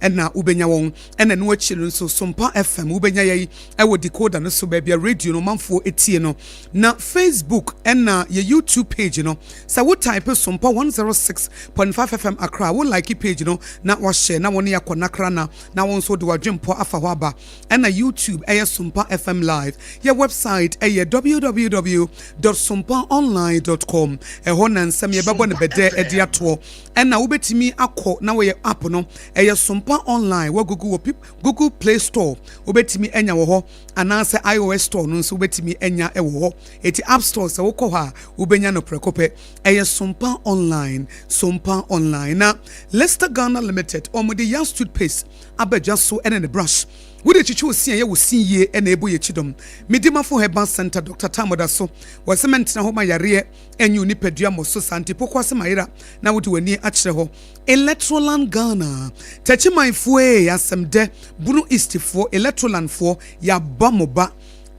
Ɛna wobɛnya wɔn. Ɛna ɛno akyi no nso, Sompa FM, wobɛnya yɛn ɛwɔ decoder no so, baabi a radio no manfoɔ tie no. Na Facebook ɛna yɛ YouTube page no, sɛ wo type Sompa 106.5 FM Accra, wo like page no na wahyɛ na wɔne akɔ nakra na wɔn nso de wadwempɔ afa hɔ aba. Ɛna YouTube ɛyɛ Sompa FM Live. Yɛ website ɛyɛ www.sompaonline.com. Ɛhɔ na nsɛm yɛbɛbɔ ne bɛdɛ ɛde atoɔ. Ɛna wobɛtumi akɔ na wɔyɛ app no, ɛyɛ Sompa Online, wɔ Google, wɔ Google Play Store wobɛtumi anya wɔ hɔ, anaasɛ iOS store no nso wobɛtumi anya wɔ hɔ. Eti App Store, sɛ wokɔ hɔ a, wobɛnya no prɛko pɛ. Ɛyɛ Sompa Online, Sompa Online. Na Leicester Ghana Limited, wɔde Yas toothpaste abɛgya so ɛne ne brush wode kyikyi wo si a ɛyɛ wo si yie. Ɛna ɛbɔ yɛ kyidɔm Medimafo Herbal Center, Dr Tamoda so wɔsɛ mɛntena hɔ ma yareɛ ɛnyɛ wo nipadua mmɔ so saa nti pokɔ ase ma yera na wode w'ani akyerɛ hɔ. Electroland Ghana, Tɛkyimanfoɔ, asɛm dɛ Bunu Eastfoɔ, Electrolandfoɔ, yɛaba mo ba.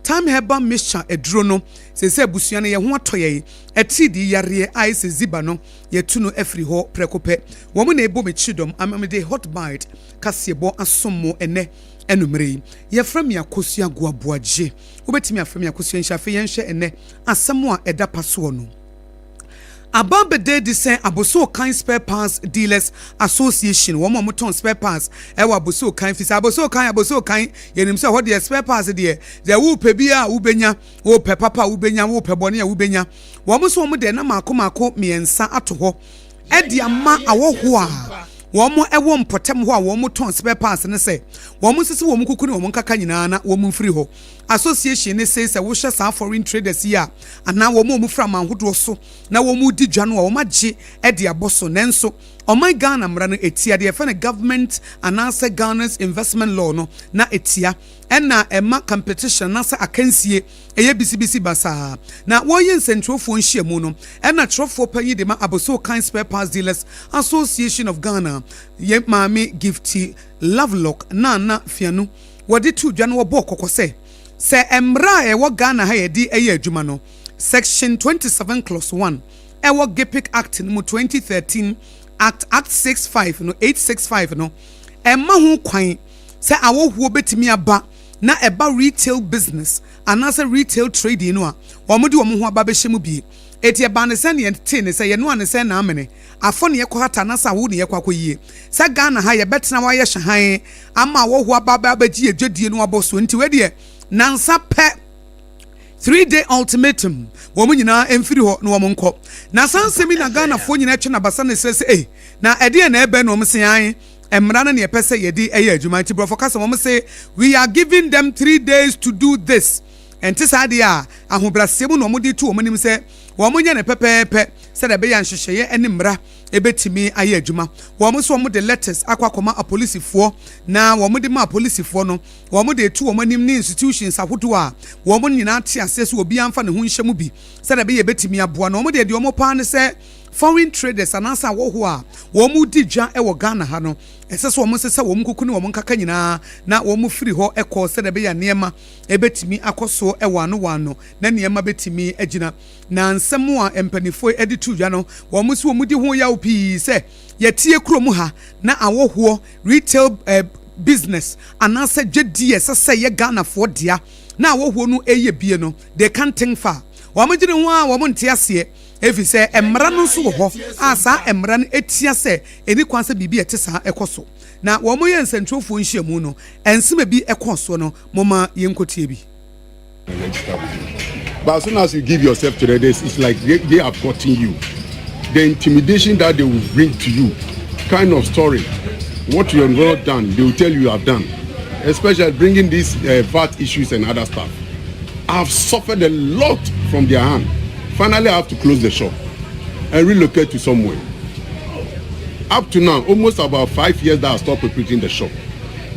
Time Herbal Mixture aduro no sɛ abusua no yɛn ho atɔ yɛn. Ɛtiidi yareɛ a ɛsɛ ziba no, yɛtu no afiri hɔ prɛko pɛ. Wɔn na ɛbɔ me kyidɔm amamede Hot Bite kaseɛbɔ asom mo ɛnɛ ɛnumere yi. Yɛfrɛ me Akosua Goaboagye, wobɛtumi afrɛ me Akosua Nhyɛ. Afei yɛnhwɛ ɛnɛ asɛm a ɛda pa soɔ no. Aba bɛda di sɛ Abossey Okai Spare Parts Dealers Association, wɔn a wɔtɔn spare parts ɛwɔ Abossey Okai, fi sɛ Abossey Okai, Abossey Okai, yɛnim sɛ hɔ deɛ, spare parts deɛ, deɛ wopɛ bi a wobɛnya, wopɛ papa a wobɛnya, wopɛ bɔne a wobɛnya. Wɔn nso wɔn deɛ na maako maako mmiɛnsa ato hɔ ɛde ama awɔhoɔ a wɔn ɛwɔ mpɔtam hɔ a wɔn tɔn spare parts ne sɛ wɔn sisi wɔn kuku ne wɔn nkaka nyinaa na wɔn mfiri hɔ. Association ne sɛ wohyɛ saa foreign traders yi a, anaa wɔn a wɔn fira aman ahodoɔ so na wɔn di dwa no a, wɔn agye ɛde abɔ so. Nanso ɔman Ghana mmara no etia deɛ yɛfɛ no government anaasɛ Ghana's investment law no na etia, ɛna ɛma competition anaasɛ akansie ɛyɛ bisibisi basaa. Na wɔyɛ nsɛntwerɛfoɔ nhyiamu no, ɛna twerɛfoɔ panyin de ma Abossey Okai Spare Parts Dealers Association of Ghana, yɛ Maame Gifty Lovelock Nana Fianu, wɔde to dwa no, wɔbɔɔ kɔkɔ sɛ mmara a ɛwɔ Ghana ha yɛde ɛyɛ adwuma no, section 27 clause 1 ɛwɔ GIPC Act no mu, 2013 Act, Act 65 no, 865 no, ɛma ho kwan sɛ awɔhoɔ bɛtumi aba na ɛba retail business anaasɛ retail trading no a, wɔn de wɔn ho aba bɛhyɛ mu bie. Eti ɛba ne sɛ neɛ te ne sɛ yɛno a ne sɛ naamene afɔ ne yɛkɔ hata anaasɛ awo ne yɛkɔ akɔ yie sɛ Ghana ha yɛbɛtena hɔ ayɛ hyɛhan ama awɔhoɔ aba abɛgye yɛ no abɔ so. Nti wɛdeɛ nansa pɛ, 3-day ultimatum, wɔn nyinaa mfiri hɔ na wɔn nkɔ. Na saa nsɛm yi na Ghanafoɔ nyinaa atwa n'abasa ne srɛ sɛ, ei, na ɛdeɛ na ɛbɛn na wɔn se an mmara no ne yɛpɛ sɛ yɛde ɛyɛ adwuma. Nti borɔfo kasa wɔn se, "We are giving them 3 days to do this." Ɛnte saa deɛ a, ahobrɛaseɛ mu na wɔn de to wɔn anim sɛ wɔn nyɛ ne pɛpɛɛpɛ sɛdeɛ ɛbɛyɛ nhyehyɛeɛ ne mmara ebɛtumi ayɛ adwuma. Wɔn nso wɔn de letters akɔ akɔma apolisifoɔ, na wɔn de ma apolisifoɔ no, wɔn de etu wɔn anim ne institutions ahodoɔ a wɔn nyinaa te aseɛ so obiara nfa ne ho nhyɛ mu bi sɛdeɛ ɛbɛyɛ ebɛtumi aboa. Na wɔn de deɛ wɔn paa ne sɛ foreign traders anaasɛ awɔhoɔ a wɔn di dwa wɔ Ghana ha no, ɛsɛ sɛ wɔn sesa wɔn kuku ne wɔn nkaka nyinaa na wɔn firi hɔ kɔ sɛdeɛ ɛbɛyɛ nneɛma ebɛtumi akɔ so wɔ ano wɔ ano na nneɛma bɛtumi agyina. Na nsɛm a mpanimfoɔ de to dwa no, wɔn nso wɔn di ho yaw pii sɛ yɛtie kurom ha na awɔhoɔ retail business anaasɛ dwadie ɛsɛ sɛ yɛ Ghanafoɔ dea na awɔhoɔ no ɛyɛ bie no, they can't think far. Wɔn gyina ho a wɔn nte aseɛ, efi sɛ mmara no nso wɔ hɔ a saa mmara no etia sɛ ɛni kwan sɛ biribi a ɛte saa ɛkɔ so. Na wɔn yɛ nsɛntwerɛfoɔ nhyiamu no, nsɛm bi ɛkɔ soɔ no, moma yɛnkɔtie bi. Register with you. But as soon as you give yourself to them, it's like they have gotten you. The intimidation that they will bring to you, kind of story, what you have not done, they will tell you you have done. Especially bringing these VAT issues and other stuff. I've suffered a lot from their hand. Finally, I have to close the shop and relocate to somewhere. Up to now, almost about 5 years that I stopped operating the shop.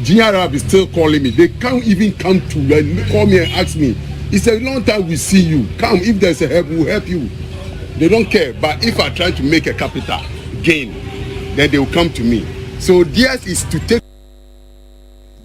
GRA is still calling me. They can't even come to call me and ask me. It's a long time we see you. Come, if there's a help, we'll help you. They don't care. But if I try to make a capital gain, then they will come to me. So theirs is to take.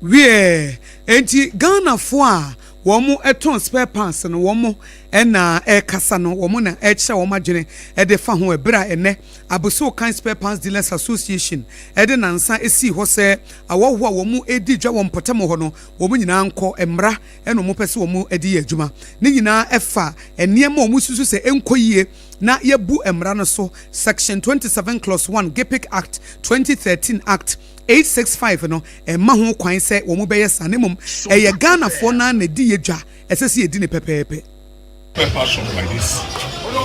Wie, enti Ghanafoɔ a wɔn tɔn spare parts no, wɔn Na ɛrekasa no, wɔn na ɛrekyerɛ wɔn adwene de fa ho bere a ɛnnɛ Abossey Okai Spare Parts Dealers Association de nnansa sii hɔ sɛ awɔho a wɔredi dwa wɔ mpɔtam hɔ no, wɔn nyinaa nkɔ mmara na wɔpɛ sɛ wɔde yɛ adwuma. Ne nyinaa fa nneɛma a wɔsusu sɛ ɛnkɔ yie na yɛabu mmara no so, Section 27 Clause 1 GIPC Act, 2013 Act 865 no mma ho kwan sɛ wɔbɛyɛ saa na mmom ɛyɛ Ghanafoɔ no ara na ɛdi yɛ dwa. Ɛsɛ sɛ yɛdi no pɛpɛɛpɛ. Spare parts shop like this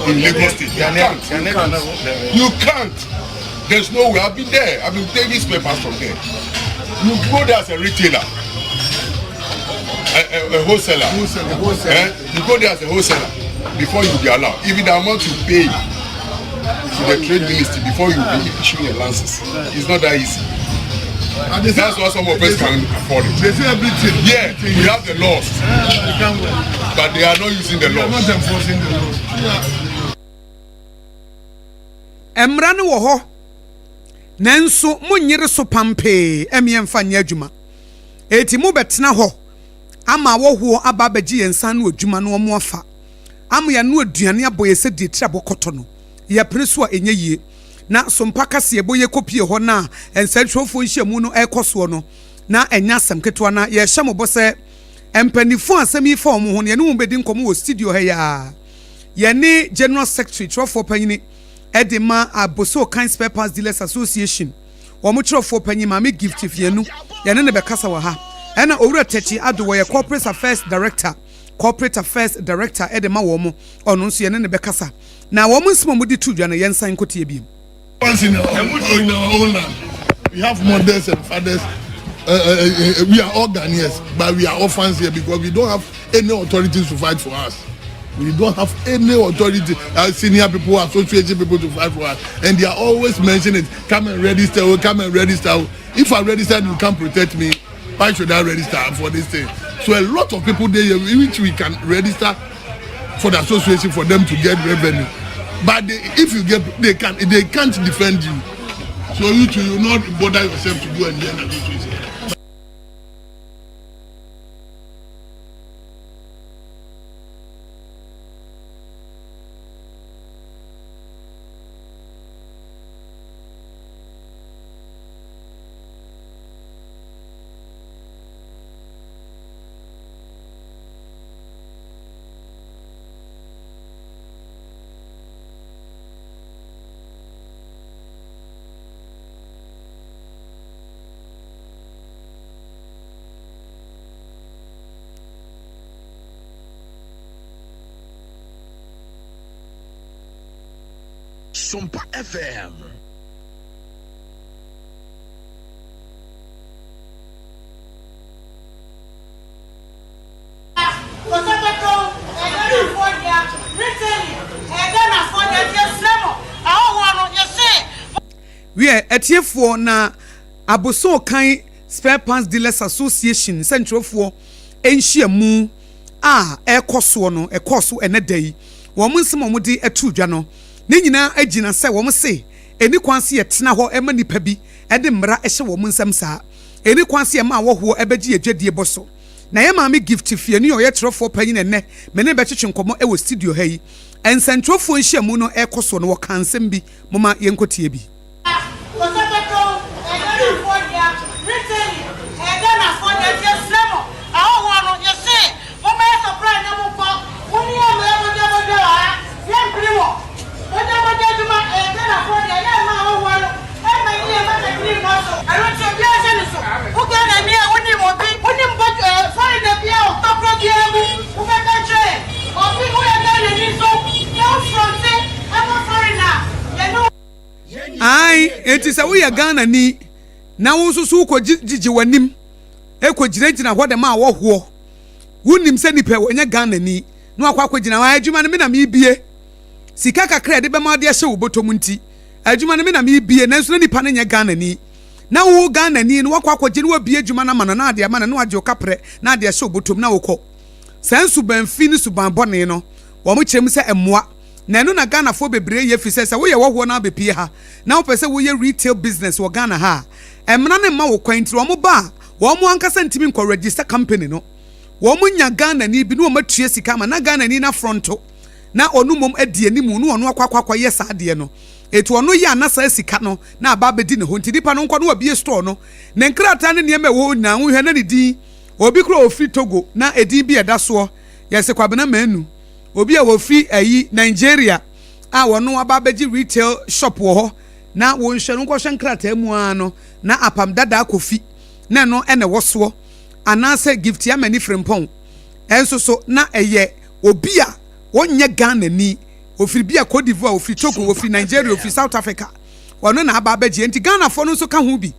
in Lagos State. You can't. You can't. You can't. There's no way. I've been there. I've been taking spare parts from there. You go there as a retailer, a, a, a wholesaler. Wholesaler. wholesaler. Eh? You go there as a wholesaler before you be allowed. Even the amount you pay to the trade ministry before you be issuing a license, it's not that easy. And That's why some of us can afford it. They say everything. Yeah, everything. we have the laws. But they are not using the laws. They are not enforcing the laws. Yeah. Mmara no wɔ hɔ, nanso monyere so pampee ɛmeɛ mfa nyɛ adwuma. Eti mobɛtena hɔ ama awɔhoɔ aba abɛgye yɛn nsa ano adwuma no wɔn afa ama yɛano aduane abɔ yɛ sɛ deɛ tiri abɔkɔtɔ no. Yɛpene so a ɛnyɛ yie. Na Sompa kaseɛbɔ yi kɔpue hɔ no a nsɛntwerɛfoɔ nhyiamu no rekɔ soɔ no, na ɛnyɛ asɛm ketewa. Na yɛrehyɛ mo bɔ sɛ mpaninfoɔ a asɛm yi fa wɔn ho no, yɛne wɔn bɛdi nkɔmmɔ wɔ studio ha yi ara. Yɛne General Secretary, twerɛfoɔ panyini de ma Abossey Okai Spare Parts Dealers Association, wɔn twerɛfoɔ panyin, Maame Gift Fianu, yɛne no bɛkasa wɔ ha. Ɛna Owura Takyi Addo, wɔyɛ Corporate Affairs Director, Corporate Affairs Director de ma wɔn, ɔno nso yɛne no bɛkasa. Na wɔn nsɛm a wɔde too dwa no, yɛnsan nkɔtie bio. Once in our, in our own land, we have mothers and fathers. Uh, uh, uh, we are all Ghanaians, but we are orphans here because we don't have any authorities to fight for us. We don't have any authority, uh, senior people, association people to fight for us. And they are always mentioning it. Come and register, oh, come and register. If I register, you can't protect me. Why should I register for this thing? So a lot of people there, which we can register for the association for them to get revenue. But they, if you get, they can, they can't defend you. So you too, you not bother yourself to go and get an association. Sompa FM. Kɔsɛpɛtɔw, ɛyɛ Ghanafoɔ dea, Retailing, ɛyɛ Ghanafoɔ dea, nti yɛsrɛ mo, ahɔhoɔ no, yɛse mo. Wiɛ, atiefoɔ, na Abossey-Okai Spare Parts Dealers Association nsɛntwerɛfoɔ nhyiamu a ɛrekɔ soɔ no, ɛkɔɔ so ɛnnɛ da yi. Wɔn nsɛm a wɔde too dwa no, ne nyinaa gyina sɛ wɔse ɛnni kwan sɛ yɛtena hɔ ma nnipa bi de mmara hyɛ wɔn nsam saa. Ɛnni kwan sɛ yɛma ahɔhoɔ bɛgye yɛn dwadie bɔ so. Na yɛn maame Gift Fiani a ɔyɛ twerɛfoɔ panyin ɛnnɛ, me ne no bɛtwetwe nkɔmmɔ wɔ studio ha yi. Nsɛntwerɛfoɔ nhyiamu no rekɔ soɔ no, wɔkaa nsɛm bi. Momma yɛnkɔtie bi. Kɔsɛpɛtɔw, ɛyɛ Ghanafoɔ dea, Retailing, ɛyɛ Ghanafoɔ dea, nti yɛsrɛ mo, ahɔhoɔ no, yɛse momma yɛ supply na monkɔ, mo ne yɛn mmɛyɛ mogya mogya wɔ ha, yɛmpene mo. Mogya mogya adwuma, ɛyɛ Ghanafoɔ dea, yɛmma ahɔhoɔ no mma nyi yɛn batakari mmɔ so. Ɛno nti obiara nhyɛ ne so. Wo Ghanani a wonim obi, wonim bɔ eh, foreigner biara wɔ tɔkorɔ biara mu, wobɛka akyerɛ yɛn. Obi, woyɛ Ghanani nso na wo fronte ma foreigner a, yɛne wo. Ae, enti sɛ woyɛ Ghanani na wo nso so wokɔgyegye w'anim kɔgyinagyina hɔ dɛm a wɔhoɔ, wonim sɛ nipa yi ɔnyɛ Ghanani na wakɔ akɔgyina hɔ, adwuma no me na mebie, sika kakra a yɛde bɛma wode ahyɛ wo bɔtɔ mu nti, adwuma no me na mebie, nanso na nipa no nyɛ Ghanani. Na wo Ghanani no wakɔ akɔgye na wabie adwuma no ama no na ade ama no na wagye wo kaprɛ na ade ahyɛ wo bɔtɔ mu na wokɔ. Saa nsuban fi ne suban bɔne no, wɔkyerɛ mu sɛ ɛmmoa. Na ɛno na Ghanafoɔ bebree yɛ efisɛ sɛ woyɛ hɔhoɔ na wabɛpie ha na wopɛ sɛ woyɛ retail business wɔ Ghana ha a, mmara no mma wo kwan nti wɔn ba a, wɔn ankasa ntumi nkɔ register company no. Wɔn nya Ghanani bi na wɔn atua sika ama na Ghanani no afrɔnto na ɔno mmom adi anim na ɔno akɔ akɔ akɔyɛ saa adeɛ no. Eti ɔno yɛ a na saa sika no na aba abɛdi ne hɔ nti nipa no nkɔ na wabue store no ne nkrataa ne nneɛma ɛwɔ hɔ nyinaa wohwɛ na ne din obi koraa ɔfiri Togo na edin bi a ɛda soɔ yɛse Kwabena Manu obi a ɔfiri ayi Nigeria a ɔno aba abɛgye retail shop wɔ hɔ na wonhwɛ no nkɔhwɛ nkrataa mu ara no na apam dadaa Kofi na ɛno na ɛwɔ soɔ anaasɛ Gifty Amani Frimpong nso so na ɛyɛ obi a ɔnyɛ Ghanani, ɔfiri bi a Cote d'Ivoire, ɔfiri Togo, ɔfiri Nigeria, ɔfiri South Africa, ɔno na aba abɛgye. Enti Ghanafoɔ no nso ka ho bi.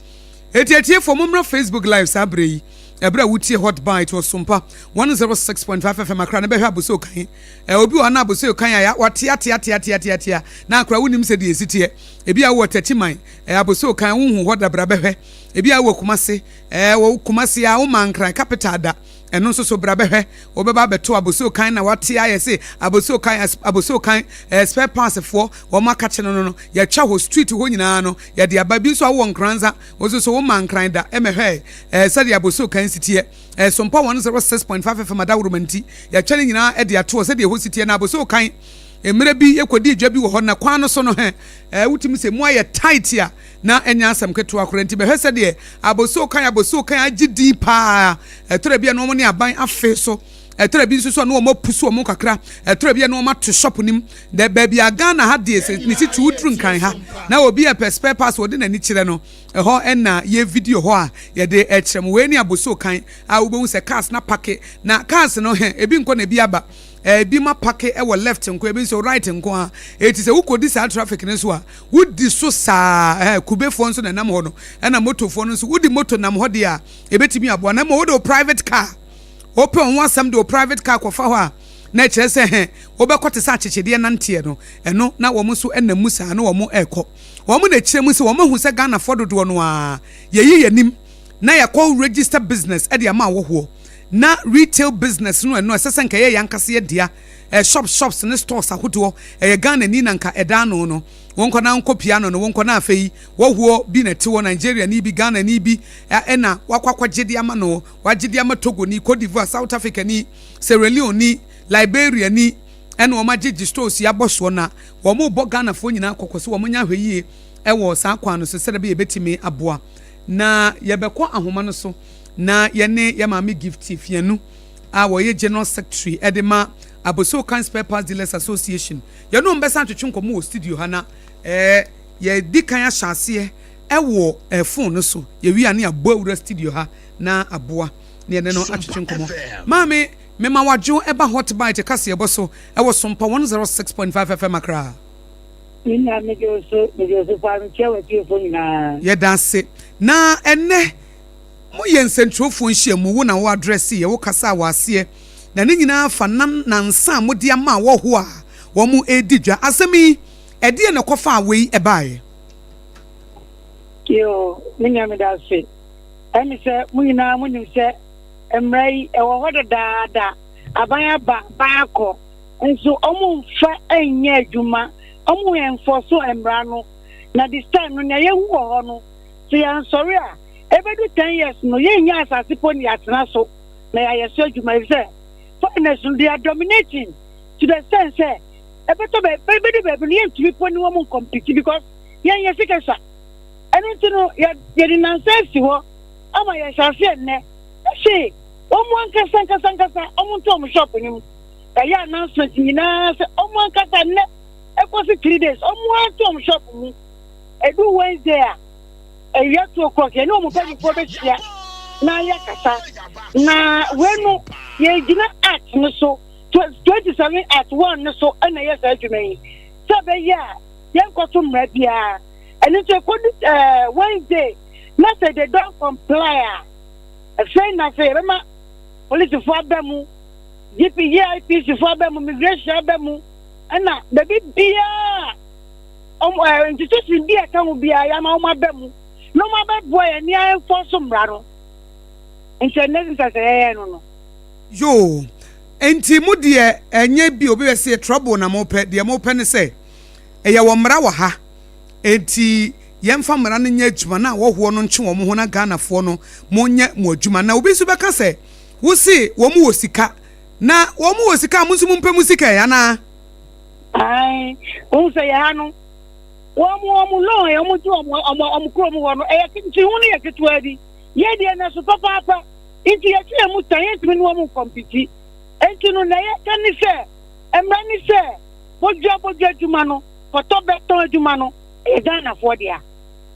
Enti atiefoɔ mommra Facebook live saa berɛ yi, ɛberɛ a wotie Hot Bite wɔ Sompa 106.5 FM Accra no bɛhwɛ Abossey Okan. Ɛ, obi wɔ hɔ na Abossey Okan a wateateateateateatea na akora wonim sɛ deɛ ɛsi teɛ. Ebi a wowɔ Techiman, ɛ, Abossey Okan wonhu hɔ da bra bɛhwɛ. Ebi a wowɔ Kumasi, Ɛɛ wɔ Kumasi a woma Nkran capital da ɛno nso so bra bɛhwɛ wobɛba abɛto Abossey Okan na wate ayɛ se Abossey Okan Abossey Okan ɛɛ spare parts foɔ wɔn akakye no no no yɛtwa hɔ street hɔ nyinaa no yɛde aba bi nso a wowɔ Nkranza wo nso so woma Nkran da ɛmɛhwɛ ɛɛ sɛdeɛ Abossey Okan si teɛ ɛɛ Sompa 106.5 FM adaworoma nti yɛtwa ne nyinaa ɛde ato hɔ sɛdeɛ ɛhɔ si teɛ na Abossey Okan mmerɛ bi yɛkɔdii dwa bi wɔ hɔ na kwan no so no hɛ ɛɛ wotumi sɛ mu ayɛ tight a Na ɛnyɛ asɛm ketewa koraa nti bɛhwɛ sɛdeɛ Abossey Okai Abossey Okai agye din paa. Ɛtɔrɔ bi a na wɔn ne aban afe so, ɛtɔrɔ bi nso so a na wɔn apusu wɔn kakra, ɛtɔrɔ bi a na wɔn ato shop no mu. Na baabi a Ghana ha deɛ sɛ ne titiriw woduru Nkran ha na obi a pɛ spare parts wɔde n'ani kyerɛ no, ɛhɔ ɛna yɛ video hɔ a yɛde ɛkyerɛ mo. Wei ne Abossey Okai a wobɛhu sɛ cars no apake na cars no hɛ ebi nkɔ na ebi aba. Ebi ma pake wɔ left nko, ebi nso right nko ara. Eti sɛ wokɔdi saa traffic no so a, Wodi so saa ara, kubefoɔ nso na ɛnam hɔ no, ɛna motofoɔ no nso, wode moto nam hɔ deɛ a, ɛbɛtumi aboa. Na mmom wode wo private car, wopɛ wo ho asɛm de wo private car kɔfa hɔ a, na ɛkyerɛ sɛ hɛ, wobɛkɔ te sɛ akyekyedeɛ nanteɛ no, ɛno na wɔn nso nam mu saa na wɔn rekɔ. Wɔn na ɛkyerɛ mu sɛ wɔn ahu sɛ Ghanafoɔ dodoɔ no ara, yɛyi yɛn anim na yɛkɔ register business de ama ahɔhoɔ, na retail business no ɛno ɛsɛ sɛ nka ɛyɛ yɛn ankasa yɛ dea. Eh shop shops ne stores ahodoɔ ɛyɛ Ghana ni na nka ɛda ano no wonkɔ na wonkɔ pia ano no wonkɔ na afei wɔhoɔ bi na ɛte hɔ Nigeria ni bi Ghana ni bi ɛna wakɔ akɔgye de ama no wagye de ama Togo ni Cote d'Ivoire South Africa ni Sierra Leone ni Liberia ni ɛna wɔn agyegye stores yi abɔ soɔ na wɔn rebɔ Ghanafoɔ nyinaa kɔkɔ sɛ wɔn nyɛ ahwɛyie ɛwɔ saa kwan no so sɛdeɛ ɛbɛyɛ yɛbɛtumi aboa na yɛbɛkɔ ahoma no so na yɛne yɛ maame Gifty Fianu a ɔyɛ General Secretary de ma Abossey Okan Spare Parts Dealers Association. Yɛne wɔn bɛsan atwetwe nkɔmmɔ wɔ studio ha na eh, yɛdi kan ahyɛ aseɛ wɔ eh, phone no so. Yɛwie a ne yɛabɔ awura studio ha na aboa ne yɛne no atwetwe nkɔmmɔ. Maame, mema wadwo ɛba Hot Bite kaseɛbɔ so ɛwɔ Sompa 106.5 FM Accra. Me nua megye wo so, megye wo so paa, mekyia w'atiefo nyinaa. Yɛda ase. Na ɛnnɛ Mo yɛ nsɛnkyerɛwfoɔ nhyiamu, wo na wo address yɛ, wo kasaa wɔ aseɛ, na ne nyinaa fa nam nansa a mode ama ahɔhoɔ a wɔn redi dwa. Asɛm yi, ɛdeɛn na ɛkɔfaa wei ɛbaeɛ? Yoo, me nua meda ase. Ɛne sɛ mo nyinaa mo nim sɛ mmara yi ɛwɔ hɔ dadaada, aban aba, aban akɔ, nso ɔmo nfa nyɛ adwuma, ɔmo enforce mmara no, na this time no nea yɛhu wɔ hɔ no, sɛ yɛansɔre a, Ebedu ten years no, yɛnnya asase po ne yɛatena so na yɛayɛ so adwuma efisɛ foreigners no they are dominating to the extent sɛ ɛbɛtɔ bɛ bɛdu baabi no yɛntumi po ne wɔn nkompiti because yɛn yɛ sika sa. Ɛno nti no yɛ yɛde nansa asi hɔ ama yɛhyɛ aseɛ nnɛ ɛse wɔn ankasa ankasa ankasa wɔn nto wɔn shop no mu. Yɛayɛ announcement nyinaa sɛ wɔn ankasa nnɛ ɛkɔsi 3 days wɔn anto wɔn shop mu. Edu Wednesday a awia 2 o'clock yɛne wɔn mpanimfoɔ bɛhyia na yɛakasa. Na wei no yɛgyina Act no so, 27 Act 1 no so ɛna ɛyɛ saa adwuma yi sɛ ɛbɛyɛ a yɛnkɔto mmara biara. Ɛno nti ɛkɔdu Wednesday na sɛ they don't comply a, afei na afei yɛbɛma polisifoɔ aba mu, GP GIPC foɔ aba mu, immigration aba mu, ɛna baabi biara ɔmo institution bi a ɛka ho biara yɛama wɔn aba mu na wɔn abɛboa yɛn ne yɛn so mmara no. Nti ɛnɛ sɛ yɛyɛ no. Yoo, nti mo deɛ ɛnyɛ bi obi bɛ se trouble na mo pɛ, deɛ mo pɛ ne sɛ ɛyɛ wɔ mmara wɔ ha, nti yɛmfa mmara no nyɛ adwuma na ahɔhoɔ no ntwe wɔn ho na Ghanafoɔ no monyɛ mo adwuma. Na obi nso bɛka sɛ Wo se wɔn wɔ sika, na wɔn wɔ sika a mo nso mompɛ mo sika ɛ, anaa? Ae, wohu sɛ yɛ ha no, wɔn wɔn loan a wɔn gye wɔn wɔn wɔn kurom hɔ no, ɛyɛ nti ho no yɛ ketewa bi. Yɛ deɛ na so papaapa, nti yɛtwe yɛn mu tan, yɛntumi ne wɔn nkɔmpiti. Nti no, na yɛka ne sɛ, mmara ne sɛ, bodua bodua adwuma no, kɔtɔ bɛtɔn adwuma no, ɛyɛ Ghanafoɔ dea.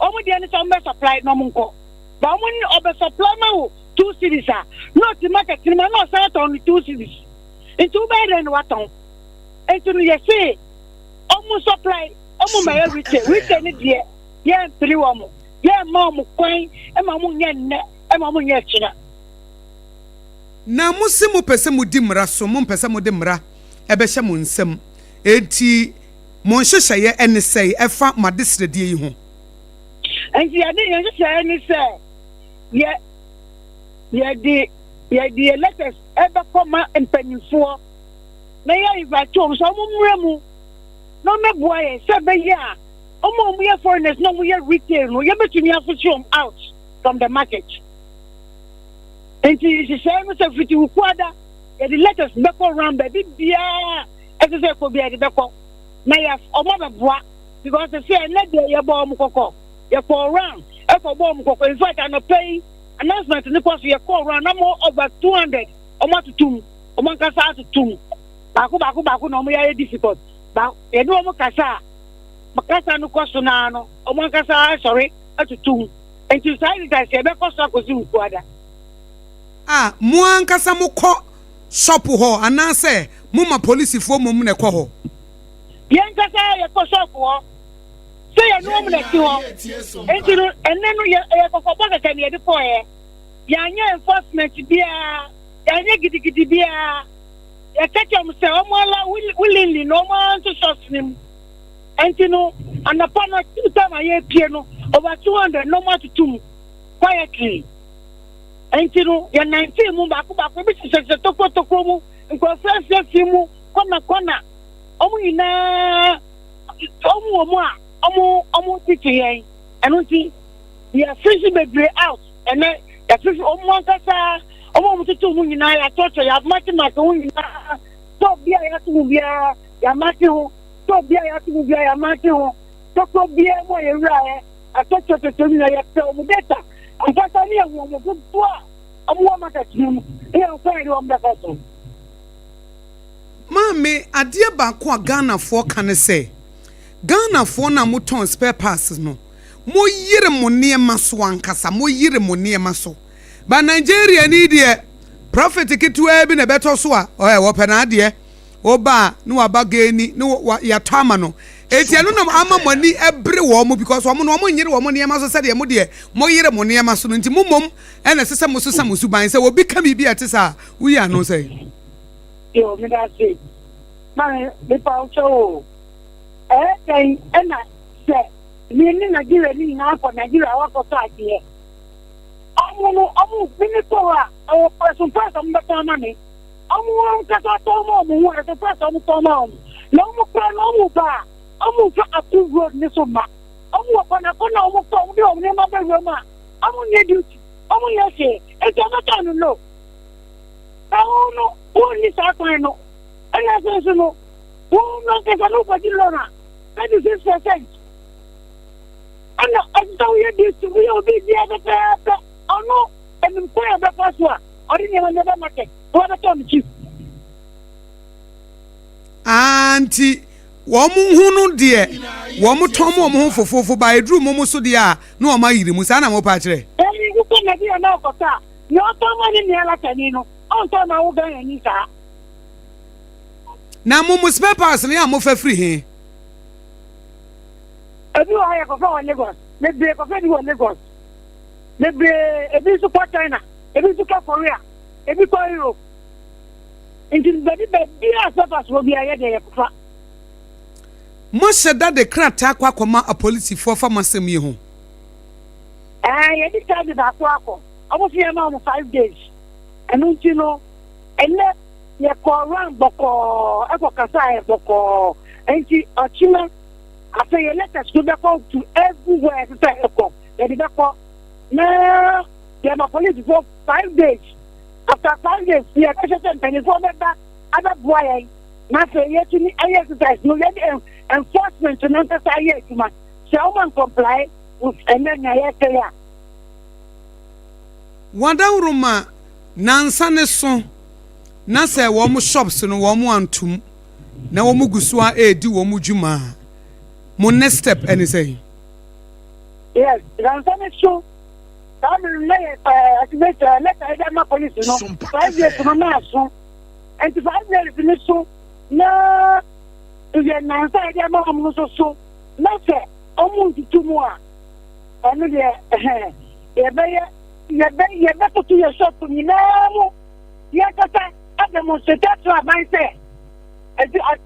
Wɔn deɛ ne sɛ wɔn bɛ supply na wɔn nkɔ. Ba wɔn ne ɔbɛ supply ma wo 2 cedis a, na ɔte market no mu a na ɔsan atɔn no 2 cedis. Nti wobɛyɛ dɛn na watɔn? Nti no yɛse ɔmo supply, ɔmo ma yɛ retail. Retail ne deɛ yɛmpere wɔn, yɛmma ɔmo kwan ma ɔmo nyɛ nnɛ, ma ɔmo nyɛ kyena. Na mo se mopɛ sɛ modi mmara so, mompɛ sɛ mode mmara ɛbɛhyɛ mo nsam. Enti mo nhyehyɛeɛ ɛne sɛe ɛfa mo adesrɛdeɛ yi ho? Nti yɛde yɛn nhyehyɛeɛ ne sɛ yɛde yɛ letters ɛbɛkɔ ma mpanyinfoɔ na yɛ invite wɔn sɛ wɔn mmerɛ mu na wɔn mɛboa yɛn sɛ ɛbɛyɛ a wɔn a wɔyɛ foreigners na wɔyɛ retail no, yɛbɛtumi afish wɔn out from the market. Nti nhyehyɛeɛ no sɛ fiti Wukuada yɛde letters bɛkɔ round baabi biara ɛsɛ sɛ ɛkɔ biara yɛde bɛkɔ na yɛ wɔn abɛboa, because sɛ ɛnɛ deɛ yɛbɔ wɔn kɔkɔ, yɛkɔ round ɛkɔ bɔ wɔn kɔkɔ. In fact, anɔpɛ yi announcement ne kɔ so, yɛkɔ round na mo over 200 wɔn atoto mu, wɔn ankasa atoto mu baako baako baako na wɔn yɛ ayɛ difficult ba yɛde wɔn kasa a kasa no kɔ so naa no, wɔn ankasa asɔre atoto mu. Nti saa exercise yɛbɛkɔ so akɔsi Wukuada. A mo ankasa mokɔ shop hɔ anaasɛ moma polisifoɔ mmom na ɛkɔ hɔ? Yɛn kasa yɛkɔ shop hɔ sɛ yɛne wɔn na ti hɔ. Nti no ɛnɛ no yɛ ɛyɛ kɔkɔbɔ kɛkɛ na yɛde kɔɛ. Yɛanyɛ enforcement biara, yɛanyɛ gidigidi biara. Yɛka kyerɛ wɔn sɛ wɔn ala willingly na wɔn ara nso shops ne mu. Nti no anapa no two time a yɛpie no, over 200 na wɔn atoto mu quietly. Nti no yɛnante mu baako baako, ebi hyehyɛhyɛ tokuro mu, nkurɔfoɔ asiesie mu kɔna kɔna. Wɔn nyinaa wɔn wɔ mu a wɔn tete yɛn. Ɛno nti yɛfish bebree out ɛnɛ. Yɛfish wɔn ankasa, wɔn a wɔn toto mu nyinaa yɛatɔtɔ, yɛamark mark ho nyinaa. Tɔ bi a yɛato mu biara yɛamark ho, tɔ bi a yɛato mu biara yɛamark ho, tɔtɔ biara mu a yɛwura yɛ atɔtɔtɔtɔ nyinaa. Yɛpɛ wɔn data ankasa ne yɛhu wɔn dodoɔ a wɔn wɔ market no mu ne yɛn kwan yɛde wɔn bɛkɔ so. Maame, adeɛ baako a Ghanafoɔ ka ne sɛ Ghanafoɔ no a motɔn spare parts no, moyere mo nneɛma so ankasa, moyere mo nneɛma so ba. Nigeria ni deɛ, profit ketewaa bi na ɛbɛtɔ so a ɔyɛ wɔpɛ n'adeɛ, woba a ne waba geeni ne yɛatɔ ama no. Eti ɛno nam ama mo ani ɛbere wɔn mo, because wɔn no wɔn nyere wɔn nneɛma so sɛdeɛ mo deɛ mo yere mo nneɛma so no. Nti mo mom ɛna ɛsɛ sɛ mo sesa mo suban sɛ obi ka biribi a ɛte saa, woyi ano sɛ? Yo, meda ase. Maame, mepa wo kyɛw o. Ɛyɛ dɛn ɛna sɛ me ne Nigeria ni nyinaa kɔ Nigeria wakɔtɔ adeɛ? Ɔmo no, ɔmo me ne kɔ hɔ a, ɛwɔ ɛso price ɔmo bɛtɔn ama me. Ɔmo ankasa tɔn ma ɔmo ho, ɛso price ɔmo tɔn ma ɔmo. Na ɔmo kora no ɔmo ba a, ɔmo nfa approved road ne so ma. Ɔmo wɔ kɔna kɔna ɔmo kɔ, ɔmo de ɔmo nneɛma bɛwura mu a, ɔmo nyɛ duty, ɔmo nyɛ hwee. Eti ɔmo tɔn no low. Ɛho no, wonni saa kwan no. Ɛna afei nso no, wɔn no ankasa no wokɔgye loan a 36%, ɛna ɛsɛ sɛ woyɛ duty, woyɛ obi biara pɛpɛɛpɛ. Ɔno anim kwan a ɛbɛfa so a ɔde nneɛma no bɛba market na wabɛtɔ no cheap. Aa, nti wɔn ho no deɛ wɔn tɔn mo wɔn ho fofofo ba eduru mo mo so deɛ a na wɔn ayiri mu saa na mo pa akyerɛ? Ɛyi wokɔ Nigeria na ɔkɔtɔ a, nea ɔtɔn ma ne nua latani no, ɔntɔn ma wo Ghana ni saa. Na mo spare parts no yɛ a mofa firi he? Ebi wɔ ha yɛkɔfa wɔ Lagos bebree, kɔfa bi wɔ Lagos bebree, ebi nso kɔ China, ebi nso kɔ Korea, ebi kɔ Europe. Nti baabi baabi a spare parts wɔ biara yɛ deɛ yɛkɔfa. Moahyɛ da de krataa kɔ akɔma apolisifoɔ fa mo asɛm yi ho? Ɛɛ, yɛde charge baako akɔ. Ɔmo fi yɛn ma ɔmo 5 days. Ɛno nti no ɛnɛ yɛkɔ round bɔkɔɔ, ɛkɔ kasa yɛ bɔkɔɔ. Nti ɔkyena afei yɛ letters no bɛkɔ to everywhere ɛsɛ sɛ ɛkɔ, yɛde bɛkɔ na yɛma polisifoɔ 5 days. After 5 years yɛbɛhwɛ sɛ mpanimfoɔ bɛba abɛboa yɛn na afei yɛtumi ayɛ exercise no, yɛde enforcement no ankasa ayɛ adwuma sɛ wɔn comply with ɛnɛ nea yɛsɛ yɛ a. Wadawuruma nansa ne so na sɛ wɔn shops no wɔn antum na wɔn gu so a ɛredi wɔn dwuma a, mo next step ɛne sɛ? Yes, nansa ne so saa mmiri no yɛ activate letter yɛde ama police no 5 years no na aso, nti 5 years ne so na yɛ nansa yɛde ama wɔn no nso so na sɛ wɔn ntutu mu a, ɛno deɛ ɛhɛn yɛbɛyɛ yɛbɛ yɛbɛtoto yɛ shop nyinaa mu, yɛkasa ademonstrate akyerɛ aban sɛ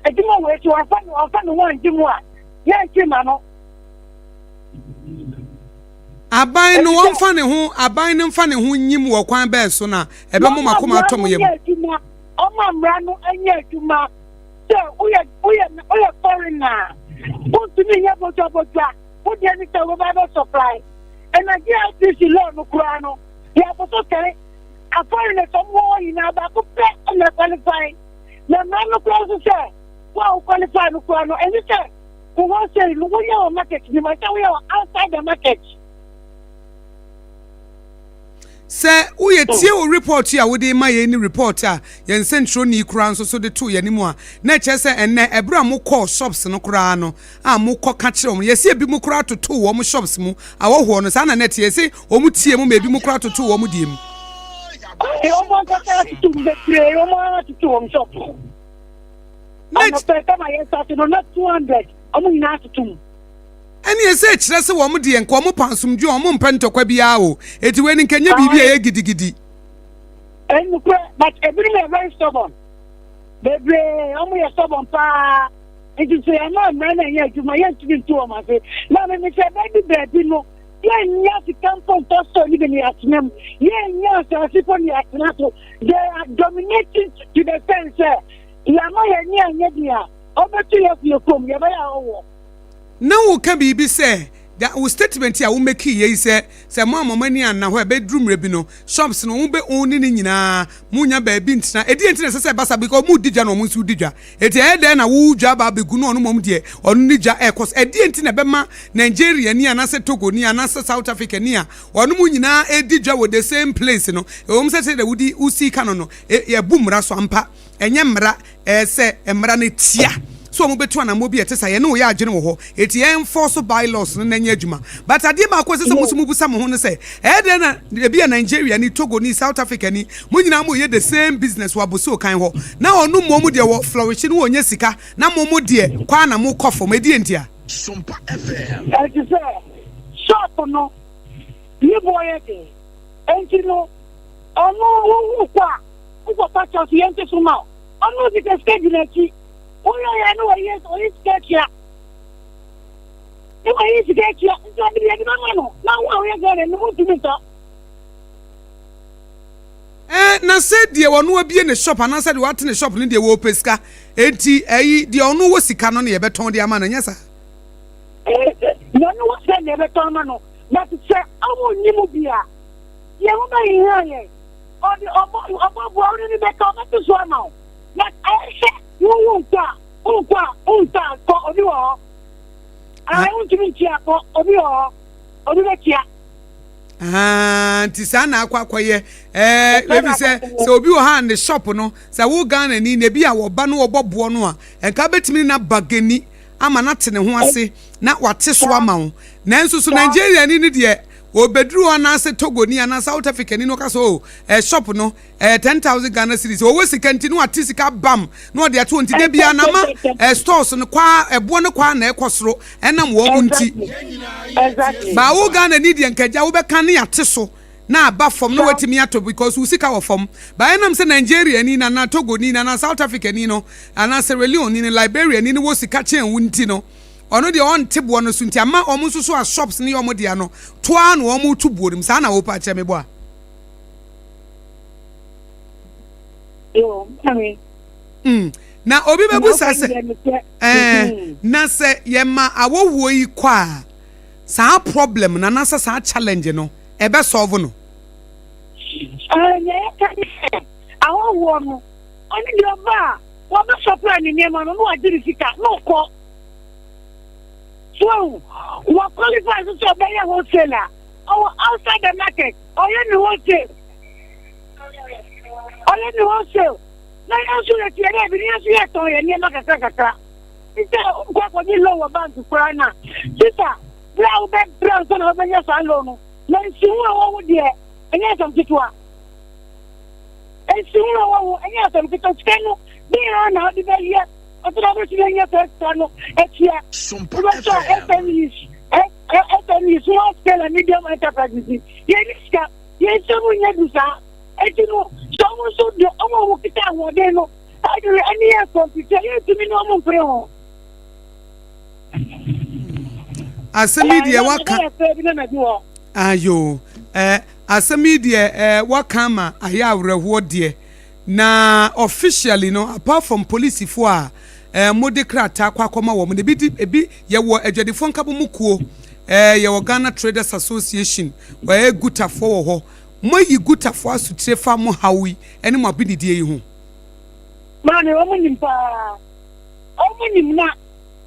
adwuma wɔ akyi, wɔmfa ne ho angye mu a, yɛnkye ma no. Aban no wɔmfa ne ho, aban no mfa ne ho nyim wɔ kwan bɛɛ so na ɛbɛmo makoma atɔ mo yam? Ɔma mmara no nyɛ adwuma sɛ woyɛ foreigner, wontumi nyɛ bodwabodwa. Wodeɛ ne sɛ wobɛba bɛ supply, ɛna GITC law no koraa no yɛabɔ so sɛe a foreigners ɔmo wɔ hɔ nyinaa baako pɛ ɛna qualify, na mmara no koraa nso sɛ wo a wo qualify no koraa no, ɛne sɛ wo wholesale no woyɛ wɔ market ni ma sɛ woyɛ wɔ outside the market. Sɛ woyɛ tie wo report a wode ma yɛn ne report a yɛn nsɛntwerɛni koraa nso so de to yɛn anim a, na ɛkyerɛ sɛ ɛnnɛ ɛberɛ a mokɔɔ shops no koraa no a mokɔ ka kyerɛ wɔn, yɛsi ebi mu koraa toto wɔn shops mu awɔhoɔ no saa na nɛte yɛsi wɔn tie mu ma ebi mu koraa toto wɔn deɛ mu. Wɔn ankasa atutu mu bebree, wɔn atutu wɔn shop anɔpɛ kama yɛn start no na 200 wɔn nyinaa atutu mu. Ɛne ɛsɛ kyerɛ sɛ wɔn deɛ nka wɔn pa asomdwe, wɔn mpɛ ntɔkwa biara o, eti wei ni nka nye biribi a ɛyɛ gidigidi. Ɛnukurɛ, but ebinom yɛ very stubborn bebree, wɔn yɛ stubborn paa, nti sɛ yɛn ama mmara na ɛnyɛ adwuma, yɛntumi ntu wɔn ase na mímí sɛ baabi no yɛnnya sika mpo ntɔ store ni bi ne yɛatena mu, yɛnnya asase mpo ne yɛatena so. They are dominating to the sense sɛ yɛama yɛn ni anyɛ bi a ɔbɛto yɛ fie kurom yɛbɛyɛ a ɔwɔ. Na woka biribi sɛ da wo statement a womake yɛ yi sɛ mo ama mo ani anna hɔ a, ɛbɛduru mmerɛ bi no shops no wɔn bɛ own ne nyinaa, mo nya baabi ntena. Ɛdi nti na ɛsɛ sɛ ɛba sa because mo di dwa na wɔn nso di dwa, eti ɛyɛ dɛn na wo dwa aba abɛgu no, ɔno mɔm deɛ ɔno ne dwa ɛkɔ so? Ɛdi nti na ɛbɛma Nigeria ni anaasɛ Togo ni anaasɛ South Africa ni a ɔno mo nyinaa edi dwa wɔ the same place no, ɛwɔ mu sɛ sɛ wodi wosi ka no, yɛbu mmara so ampa, ɛnyɛ mmara ɛɛ sɛ mmara no tia so wɔn bɛtu anammɔ bi a ɛte sa yɛne wɔyɛ adwene wɔ hɔ, eti yɛn enforce bylaws no na ɛnyɛ adwuma. But adeɛ baako a ɛsɛ sɛ mo nso mo busa mo ho no sɛ, ɛyɛ dɛn na ebi a Nigeria ni, Togo ni, South Africa ni, mo nyinaa mo yɛ the same business wɔ Abossey Okai hɔ, na ɔno mmom mo deɛ wɔ flourish no, wɔnyɛ sika, na mo mo deɛ kwan na mo kɔ fam? Ɛdi ntia? Sompa FM. Ɛti sɛ shop no ne boɔ yɛ den, nti no ɔno wowu kɔ a wokɔpa kyɛw so yɛnte so ma wo, ɔno sika gyina akyi woyɛ yɛ no, wɔyɛ ɔyɛ sika atua ne wɔyɛ sika atua, nti ɔde yɛde bɛma no na wo a woyɛ Ghana no wontumi ntɔ. Na sɛ deɛ ɔno abie ne shop anaasɛ deɛ wate ne shop no deɛ wɔpɛ sika, enti ɛyi deɛ ɔno wɔ sika no ne yɛbɛtɔn de ama no, nyɛ saa? Deɛ ɔno wɔ sika ne yɛbɛtɔn ama no, but sɛ ɔmo nni mu bi a, yɛn ho bɛhihia yɛn, ɔde ɔbɔ ɔbɔ boa wo ne ne bɛka ɔbɛto so ama wo, but ɛyɛ sɛ wo nkɔ a wonkɔ a wontɔ a kɔ, obi wɔ hɔ a wontumi ntua, kɔ, obi wɔ hɔ, obi bɛtua. Ah, nti saa na akɔ akɔyɛ ebi sɛ obi wɔ ha ne shop no sɛ wo Ghana ni na ebi a wɔba no wɔbɔ boɔ no a, nka bɛtumi na bargain ama na te ne ho ase na wate so ama wo. Nanso so Nigeria ni no deɛ obeduru hɔ anaasɛ Togo ni anaa South Africa ni no ɔka sɛ o shop no 10,000 Ghana cedis, ɔwɔ sika nti na wate sika bam na ɔde ato, nti de bia na ma stores no kwa ɛboɔ no kwa na ɛkɔ soro ɛnam wɔn mu nti. Baawo Ghana ni deɛ nkagya wobɛka ne ate so na aba fam na watumi atɔ because wo sika wɔ fam ba. Ɛnam sɛ Nigeria ni na na Togo ni na na South Africa ni no anaa Sierra Leone ni no, Liberia ni no wɔ sika kyɛn wo nti no, ɔno deɛ ɔnte boɔ no so, nti ama wɔn nso so a shops ne yɛ wɔn deɛ no toa na wɔn to buo no mu saa na wɔpa akyerɛ me bɔ a. Yo, mami. Na obi bɛbusa sɛ na sɛ yɛma awɔwoɔ yi kɔ a, saa problem na anaasɛ saa challenge no ɛbɛ solve no? Ɛɛ, nea yɛka ne sɛ, ahɔhoɔ no, ɔne deɛ ɔba a wɔbɛsɔpra ne nneɛma no na wagye ne sika na ɔkɔ. So ahu? Wɔ qualify nso sɛ ɔbɛyɛ wholesale a, ɔwɔ outside the market, ɔyɛ ne wholesale. Ɔyɛ ne wholesale. Na yɛn nso yɛte yɛn baabi na yɛn nso yɛtɔn yɛn nneɛma kakra kakra. Sɛ wokɔ akɔgye loan wɔ bank koraa no a, sisa berɛ a wobɛbrɛ ansa na wobɛnya saa loan no, na nsiho a ɛwɔ wo deɛ, ɛnyɛ asɛm ketewa. Nsiho a ɛwɔ wo, ɛnyɛ asɛm ketewa. Sika no, dɛn ara na wode bɛyɛ ansa na wobɛtumi anya saa sika no atua? Sompa Wobɛtɔ FM. SMEs, SMEs, small scale and medium enterprises yi, yɛnni sika, yɛn nsam nyɛ du saa. Enti no, sɛ wɔn nso de wɔn a wɔkita ahoɔden no de ɛne yɛn kɔmpiti a, yɛntumi ne wɔn mpere ho. Asɛm yi deɛ waka. Ayo, eh, asɛm yi deɛ eh, waka ama ayɛ awerɛhoɔ deɛ. Na officially no, apart from polisifoɔ a eh, mode krataa kɔ akɔma wɔn, ebi di ebi yɛwɔ adwadifoɔ nkabom kuo, eh, yɛwɔ Ghana Traders Association, wɔyɛ gutafoɔ wɔ hɔ. Moayi Gutafoɔ asotire fa mo haw yi ne mo abenedie yi ho. Maame, wɔn nim paa. Wɔn nim na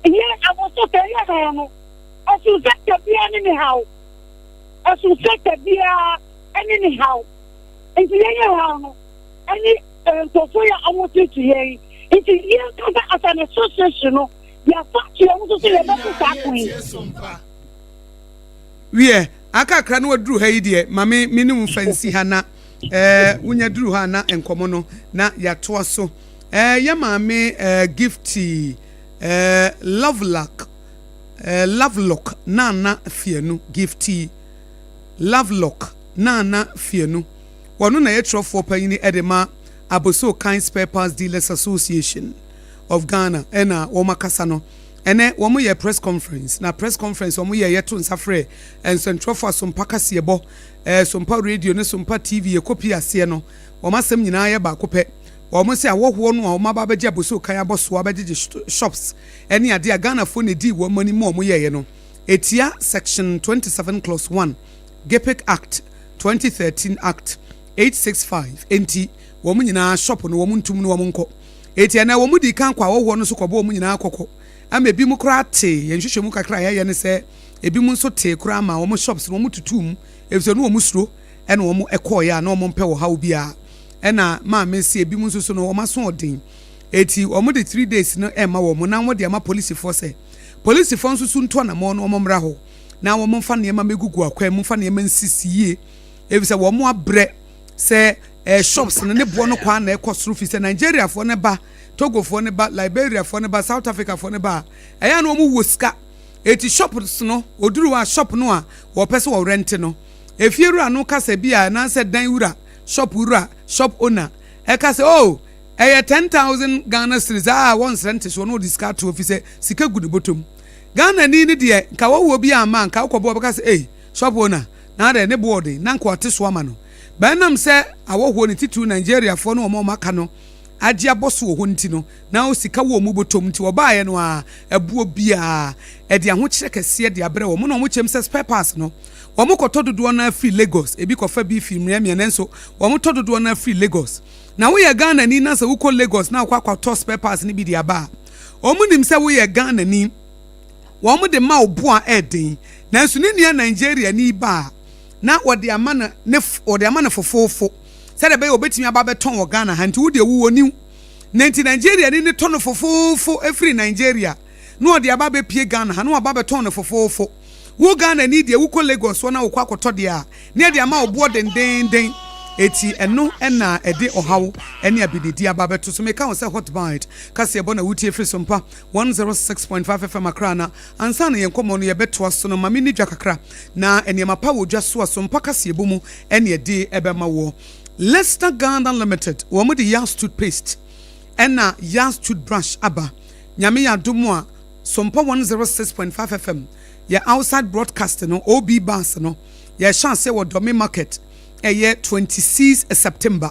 yɛn abɔso sɛ yɛ haw no, ɛso sector biara ne ne haw. Ɛso sector biara ne ne haw. Nti yɛn yɛ haw no ɛne nkurɔfoɔ yi a wɔn tete yɛn yi. Nti yɛn kasa as an association no, yɛafa ato yɛn ho so sɛ yɛbɛko saa ko yi. Wiɛ, akakra na waduru ha yi deɛ, ma me me ne wo mfa nsi ha na eh, wonya duru hɔ a na nkɔmmɔ no na yɛatoa so. Eh, yɛ maame eh, Gifty eh, Loveluck eh, Lovelock Nana Fianu, Gifty Lovelock Nana Fianu, wɔno na yɛ twerɛfoɔ panyini de ma Abossey Kind Spare Parts Dealers Association of Ghana ɛna wɔn akasa no. Ɛnɛ wɔn yɛ press conference na press conference wɔn yɛ yɛto nsa frɛ nsɛntwerɛfo Asompa kaseɛbɔ, eh, Sompa radio ne Sompa TV yɛ kɔpie aseɛ no wɔn asɛm nyinaa yɛ baako pɛ. Wɔn se awɔhoɔ no a wɔn aba abɛgye aboso kan abɔ soɔ abɛgyegye shops ɛne adeɛ a Ghanafoɔ na ɛdii wɔn anim ma wɔn yɛeɛ no ɛtia section 27 clause 1 GIPC Act 2013 Act 865 enti wɔn nyinaa shop no wɔn ntum no wɔn nkɔ. Enti ɛnnɛ, wɔdii kan kɔɔ ahɔhoɔ no so kɔbɔɔ wɔn nyinaa kɔkɔ, ama ebinom koraa tee. Yɛn nhwehwɛmu kakra a yɛayɛ ne sɛ, ebinom nso tee koraa maa wɔn shops no wɔtutuu mu, efisɛ na wɔsuro na wɔkɔeɛ a na wɔmpɛ ɔhaw biara. Ɛna maame se ebinom nso so no, wɔn aso ɔden. Enti wɔde 3 days no rema wɔn na wɔde ama polisifoɔ sɛ, polisifoɔ nso so ntu anamɔn na wɔmmra hɔ na wɔmfa nneɛma mmɛgugu akwan mu, mfa nneɛma nsisi yie, efisɛ wɔabrɛ sɛ eh, shops no ne boɔ no kwan na ɛkɔ soro fi sɛ Nigeriafoɔ no ba, Togofoɔ no ba, Liberiafoɔ no ba, South Africafoɔ no ba a, ɛyɛ a na wɔn wɔ sika. Eti shops no, oduru hɔ a shop no a wɔpɛ sɛ wɔrɛnte no, efie wura no kasa bi a anaasɛ dan wura, shop wura, shop owner ɛka sɛ oh, ɛyɛ 10,000 Ghana cedis a wɔnsrɛ nte soɔ na wɔde sika ato fi sɛ sika gu ne bɔtɔm. Ghana ni no deɛ nka wɔwɔ bi ama nka wokɔbɔ wɔbɛka sɛ ei shop owner na adɛ ne boɔ den na nka ɔte so ama no. Bɛnam sɛ awɔhoɔ no titiriw Nigeriafoɔ ne wɔn a wɔaka no agye abɔ so wɔ hɔ nti no, na sika wɔ wɔn bɔtɔm nti wɔbaeɛ no ara ɛboɔ biara ɛde ahokyerɛ kɛseɛ de abrɛ wɔn na wɔkyɛm sɛ spare parts no wɔkɔtɔ dodoɔ no ara firi Lagos, ebi kɔfa bi firi mmeammea nanso wɔtɔ dodoɔ no ara firi Lagos. Na woyɛ Ghanani na sɛ wokɔ Lagos na wokɔ akɔtɔ spare parts no bi de aba a, wɔnim sɛ woyɛ Ghanani, wɔde ma wo bo a ɛyɛ nanso ne nua Nigeriani ba a, na wɔde ama no ne wɔde ama no fofoofo sɛdeɛ ɛbɛyɛ wɔbɛtumi aba abɛtɔn wɔ Ghana ha nti wo deɛ wowɔ niw na nti Nigeria ni ne tɔ no fofoofo efiri Nigeria na ɔde aba abɛpie Ghana ha na waba abɛtɔn no fofoofo wo Ghana ni deɛ wokɔ Lagos hɔ na wokɔ akɔtɔ deɛ a na yɛde ama wo boɔ dendenden eti ɛno ɛna ɛde ɔhaw ɛne abididi aba abɛto so meka wo sɛ Hot Bite kaseɛbɔ na wotie firi so mpa 106.5 FM Accra na ansa na yɛn nkɔmmɔ no yɛbɛtoa so no ma menni dwa kakra na nneɛma pa wɔ dwa so a sompa kaseɛbɔ mu ɛne ɛde ɛbɛma woɔ. Lester Ghana Limited wɔn de Yas toothpaste ɛna Yas toothbrush aba. Nyame yɛ adom a Sompa 106.5 FM yɛ outside broadcast no OB bus no yɛhyɛ aseɛ wɔ Dome Market ɛyɛ 26 September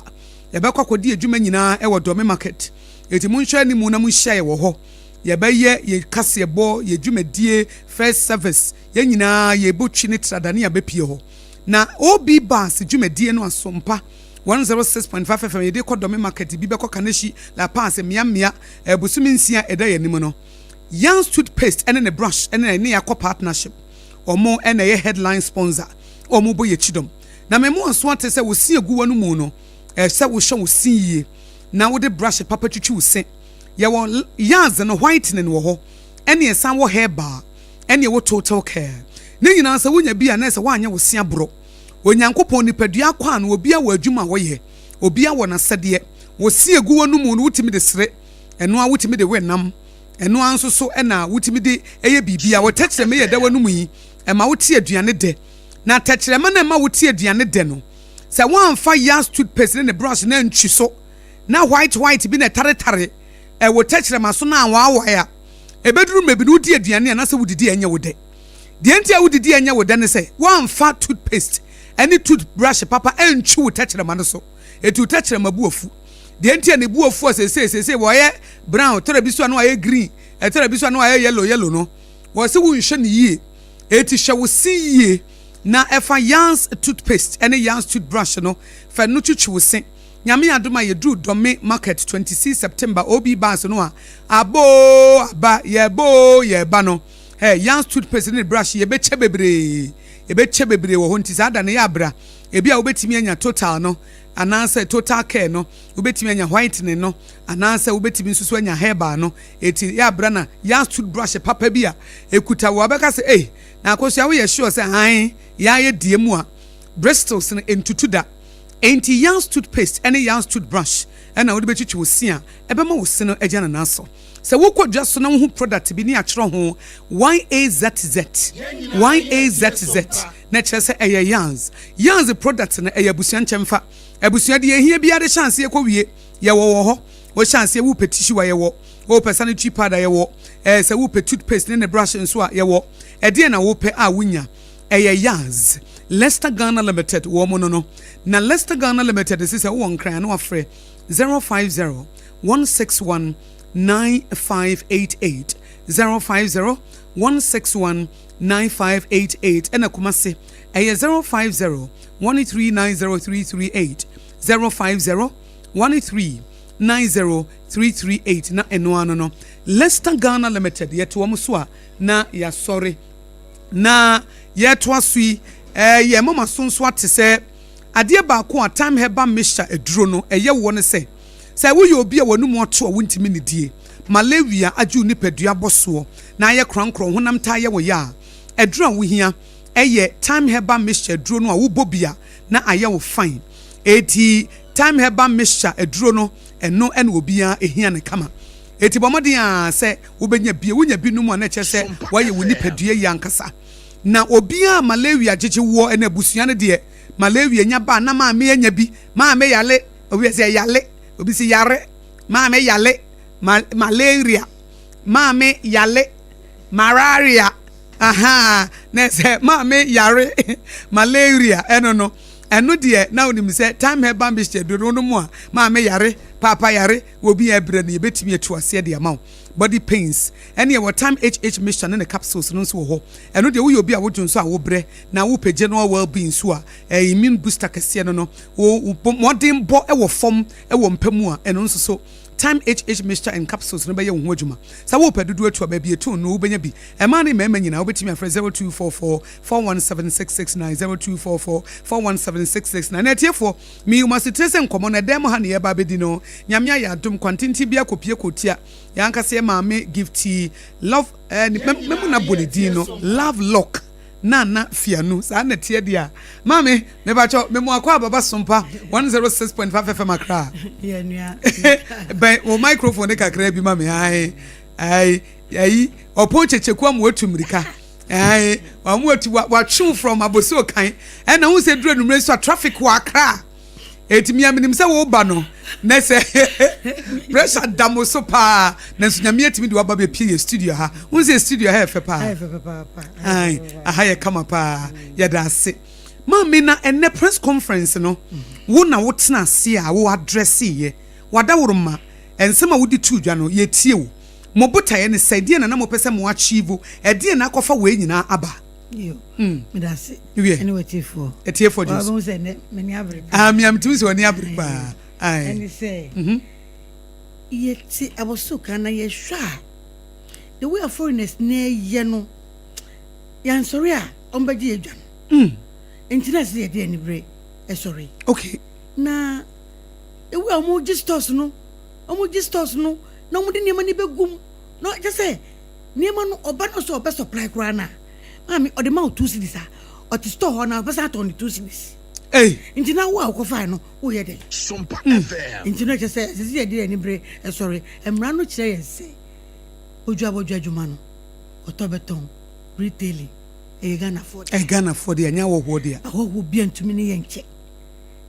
yɛbɛkɔ akɔdi adwuma nyinaa ɛwɔ Dome Market eti monhwɛ anim na monhyia yɛ wɔ hɔ yɛbɛyɛ yɛ kaseɛbɔ yɛ dwumadie first service yɛn nyinaa yɛbɔ twi ne tradane abɛpie hɔ. Na OB Bus dwumadie no Asompa 106.5 FM yɛde kɔ Dome Market bi bɛkɔ Kaneshie, La Paz, mmea mmea bosome nsia a ɛda yɛn anim no. Young's Toothpaste ne ne brush ne ɛne yɛakɔ partnership. Wɔn na ɛyɛ headline sponsor. Wɔn bɔ yɛn kyidɔm. Na me mmoa ate sɛ wo se agu w'anomu no, ɛsɛ sɛ wohyɛ wo se yie na wode brush papa twitwi wo se. Yɛwɔ Yaz no whitening wɔ hɔ, ɛne ɛsan wɔ herbal, ɛne ɛwɔ total care. Ne nyinaa sɛ wonya bi a na ɛsɛ woanyɛ wo se aborɔ. Onyankopɔn nipadua akwaa no obiara wɔ adwuma a ɔyɛ, obiara wɔ n'asɛdeɛ. Wo se agu w'anomu no wotumi de sere, ɛno ara wotumi de we nam, ɛno ara nso so na wotumi de yɛ biribiara. Wo tɛkyerɛma yi a ɛda w'anomu yi, ɛma wote aduane dɛ. Na tɛkyerɛma no a ɛma wote aduane dɛ no, sɛ woamfa Yas toothpaste ne ne brush no antwi so na white white bi na ɛtaretare wo tɛkyerɛma so na anwaawae a, ɛbɛduru mmerɛ bi no wodi aduane anaasɛ wodidi a ɛnyɛ wo dɛ. Deɛ nti a wodidi a ɛnyɛ wo dɛ ne sɛ woamfa toothpaste ne toothbrush papa antwi wo tɛkyerɛma no so. Enti wo tɛkyerɛma bu afu. Deɛ nti a ne bu afu a seesei seesei wɔyɛ brown, ɛtɔ da bi so a na wɔayɛ green, ɛtɔ da bi so a na wɔayɛ yellow yellow no, wɔse wonhwɛ no yie. Enti hwɛ wo se yie na fa Yans toothpaste ne Yans toothbrush no fa no twitwi wo se. Nyame adom a yɛduru Dome market 26 September OB bus no a, aba oo aba, yɛreba oo yɛreba no, eh, Yans toothpaste ne ne brush yɛbɛkyɛ bebree, yɛbɛkyɛ bebree wɔ hɔ nti saa da no yɛ a bra. Ebia wobɛtumi anya total no anaasɛ total care no, wobɛtumi anya whitening no anaasɛ wobɛtumi nso so anya herbal no. Eti yɛ a bra na Yans toothbrush papa bi a ɛkuta wo a wobɛka sɛ ei, na Akosua woyɛ sure sɛ aane, yɛayɛ deɛ mu a bristles no ɛntutu da. Enti Yans toothpaste ne Yans toothbrush na wode bɛtwitwi wo se a, ɛbɛma wo se no agyina ne nan so. Sɛ wokɔ dwa so na wohu product bi ne yɛatwerɛ ho YAZZ, YAZZ, na ɛkyerɛ sɛ ɛyɛ Yans. Yans product no, ɛyɛ abusua nkyɛmfa. Abusua deɛ ɛhia biara de hyɛ aseɛ kɔwie, yɛwɔ wɔ hɔ. Wohyɛ aseɛ wopɛ tissue a, yɛwɔ. Wopɛ sanitary pad a, yɛwɔ. Ɛɛ sɛ wopɛ toothpaste ne ne brush nso a, yɛwɔ. Ɛdeɛn na wopɛ a wonya? Ɛyɛ Yaz, Leicester Ghana Limited wɔn no no. Na Leicester Ghana Limited se sɛ wowɔ Nkran a na wafrɛ 050 161 9588, 050 161 9588, ɛna Kumasi ɛyɛ 050 1390338, 050 1390338 na ɛno ara no no. Leicester Ghana Limited yɛte wɔn so a na yɛasɔre. Na yɛretoa so yi, yɛn moma so nso ate sɛ adeɛ baako a Thyme Herbal Mixture aduro no ɛyɛ woɔ ne sɛ, sɛ woyɛ obi a w'anum ato a wontumi nnidie, malaria agye wo nipadua abɔ soɔ na ayɛ korankorɔ, wo honam taa yɛ wo ya a, aduro a wohia yɛ Thyme Herbal Mixture aduro no a wobɔ bi a na ayɛ wo fine. Enti Thyme Herbal Mixture aduro no, ɛno na obiara hia no kama. Enti bɔ mmɔden ara sɛ wobɛnya bi. Wonya bi nom a, na ɛkyerɛ sɛ woayɛ wo nipadua yie ankasa. Na obiara a malaria gyegye woɔ ɛna abusua no deɛ, malaria nya ba a, na maame anya bi. Maame yale, obi sɛ yale, obi sɛ yare, maame yale, ma malaria, maame yale, malaria, aha, na sɛ maame yare, malaria, ɛno no, ɛno deɛ na wonim sɛ time herbal mixture duro no mu a, maame yare, paapa yare, Wɔ bi a ɛbrɛ no yɛbɛtumi atu aseɛ de ama wo. Body pains ɛne ɛwɔ Time HH mixture ne ne capsules no nso wɔ hɔ. Ɛno deɛ woyɛ obi a wodwo nso a wobrɛ na wopɛ general well being nso a, ɛyɛ immune booster kɛseɛ no no. Wo mmɔden bɔ wɔ fam wɔ mpa mu a, ɛno nso so Time HH mixture and capsules no bɛyɛ wo ho adwuma. Sɛ wopɛ dodoɔ atu a, baabi ɛtɔn nnuro wobɛnya bi. Mmaa ne mmarima nyinaa wobɛtumi afrɛ 0244 417 669, 0244 417 669. Na atiefoɔ, Meyi mo asetire sɛ nkɔmmɔ no ɛdɛn mu ha na yɛreba abɛdi no? Nyame ayɛ adom, kwantenten bi akɔpie kɔtia yɛn ankasa yɛn maame Gifty Love eh, ne, mɛmu no abɔ ne din no, Love Lock Nana Fianu, saa na ɛteɛ deɛ a. Maame, mepakyɛw, memu akɔ Ababa Sompa 106.5 FM Accra. Bɛn wo microphone ne kakra bi ma me, ae, ae, ayi, ɔpɔn kyekyeku ama watu mmirika. Ae, wɔn watu watwe wo from abosi okan. Ɛna ho sɛ duru anumere so a traffic wɔ Accra. Eti mi aminim sɛ wo ba no na sɛ pressure da mo so paa. Nanso Nyame atumi de waba bɛpie yɛ studio ha. Wo sɛ studio ha yɛ fɛ paa. Ae, aha yɛ kama paa. Yɛda ase. Maame na ɛnɛ press conference no wo na wo tena ase a wo address yɛ. Wadaworoma nsɛm a wode too dwa no yɛtie wo. Mo botaeɛ ne sɛn? Deɛn na na mopɛ sɛ mo achieve? Ɛdeɛn na akɔfa wei nyinaa aba? Yo, Meda ase. Wiɛ. Ɛne w'atiefoɔ. Atiefoɔ gye so. Wabɛhu sɛ nnɛ m'ani abere paa. Ah, mea metumi sɛ w'ani abere paa. Ae. Ɛne sɛ, yɛte abosow kan na yɛhwɛ a, the way a foreigners na ɛyɛ no, yɛansɔre a, wɔbɛgye yɛn dwa no. Nti na ɛsɛ sɛ yɛde anibere sɔre. Okay. Na the way a wɔgye stores no, wɔgye stores no, na wɔde nneɛma no bɛgu mu, na kyerɛ sɛ, Nneɛma no ɔba no sɛ ɔbɛ supply koraa no a, maame ɔde ma wo 2 cedis a, ɔte store hɔ na ɔbɛsan atɔn no 2 cedis. Ei! Nti na wo a wokɔfae no woyɛ dɛn? Sompa FM. Nti no ɛkyerɛ sɛ ɛsɛ sɛ yɛde yɛn ani bere sɔre. Mmara no kyerɛ yɛn sɛ bodwoabodwo adwuma no, ɔtɔ bɛtɔn, retailing, ɛyɛ Ghanafoɔ dea. Ɛyɛ Ghanafoɔ dea, ɛnyɛ ahɔhoɔ dea. Ahɔhoɔ biara ntumi ne yɛn nkyɛ.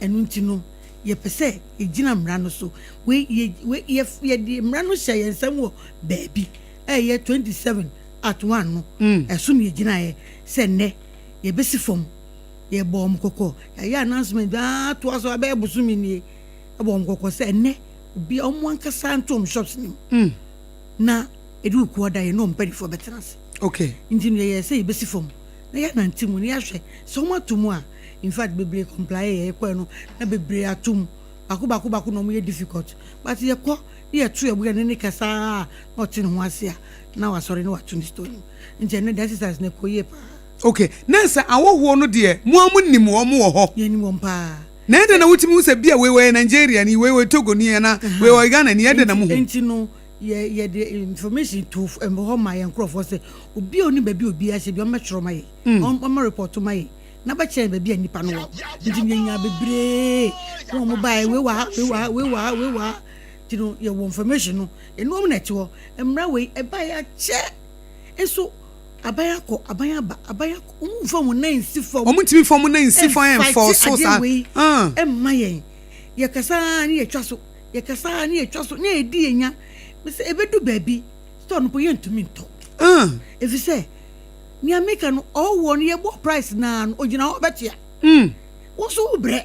Ɛno nti no, yɛpɛ sɛ yɛgyina mmara no so. Wei, yɛ, wei, yɛ, yɛde mmara no hyɛ yɛn nsam wɔ baabi. a ɛyɛ 27 at 1 no, ɛso na yɛgyinaeɛ sɛ nnɛ yɛbɛsi fam. Yɛbɔɔ wɔn kɔkɔ, yɛayɛ announcement bi ara toa so abɛyɛ bosome nie. Ɛbɔ wɔn kɔkɔ sɛ nnɛ obi wɔn ankasa nto wɔn shops no mu na ɛde okuo da yɛne wɔn mpanimfoɔ bɛtena ase. Okay. Nti no yɛyɛɛ sɛ yɛbɛsi fam na yɛanante mu na yɛahwɛ sɛ wɔn ato mu a. In fact bebree comply yɛ yɛkɔɛ no na bebree ato mu. Baako baako baako na wɔyɛ difficult but yɛkɔ na yɛto yɛn bo yɛne no kasa a na ɔte ne ho ase a na wasɔre na wato ne store no mu. Nti ɛno deɛ exercise no ɛkɔ yie paa. Ok, na sɛ ahɔhoɔ no deɛ mo ara mo nim wɔn wɔ hɔ? Yɛnim wɔn paa. Na ɛdɛn na wotumi hu sɛ bia wei ɔyɛ Nigeria ni, wei ɔyɛ Togo ni anaa wei ɔyɛ Ghana ni, ɛdɛn na mo hu? Nti no yɛ yɛde information to hɔ ma yɛn nkorɔfoɔ sɛ obi a onim baabi a obiara hyɛ biara ɔmmɛtwerɛ ma yɛn, ɔmmɛ report ma yɛn. Na bɛkyerɛ yɛn baabi a nnipa no wɔ. Nti no yɛnyaa bebree na wɔn baeɛ, wei wɔ ha, wei wɔ ha, wei wɔ ha, wei wɔ ha. Nti no yɛwɔ information no, ɛne wɔn na ɛte hɔ. Mmara wei ɛbaeɛ akyɛ nso aban akɔ, aban aba, aban akɔ, wɔn mfa wɔn nan nsi fam. Wɔn ntumi mfa wɔn nan nsi fam ɛnfɔɔso saa. Adeɛ wei ɛmma yɛn. Yɛkasa ara ne yɛtwa so, yɛkasa ara ne yɛtwa so, ne yɛdi yɛn nya. Mesɛ ɛbɛdu baabi, store no mpo yɛntumi ntɔ. Ɛfiri sɛ Nea meka no ɔwɔ no yɛbɔ price naa no ogyina hɔ ɔbɛtua. Wo nso wo brɛ.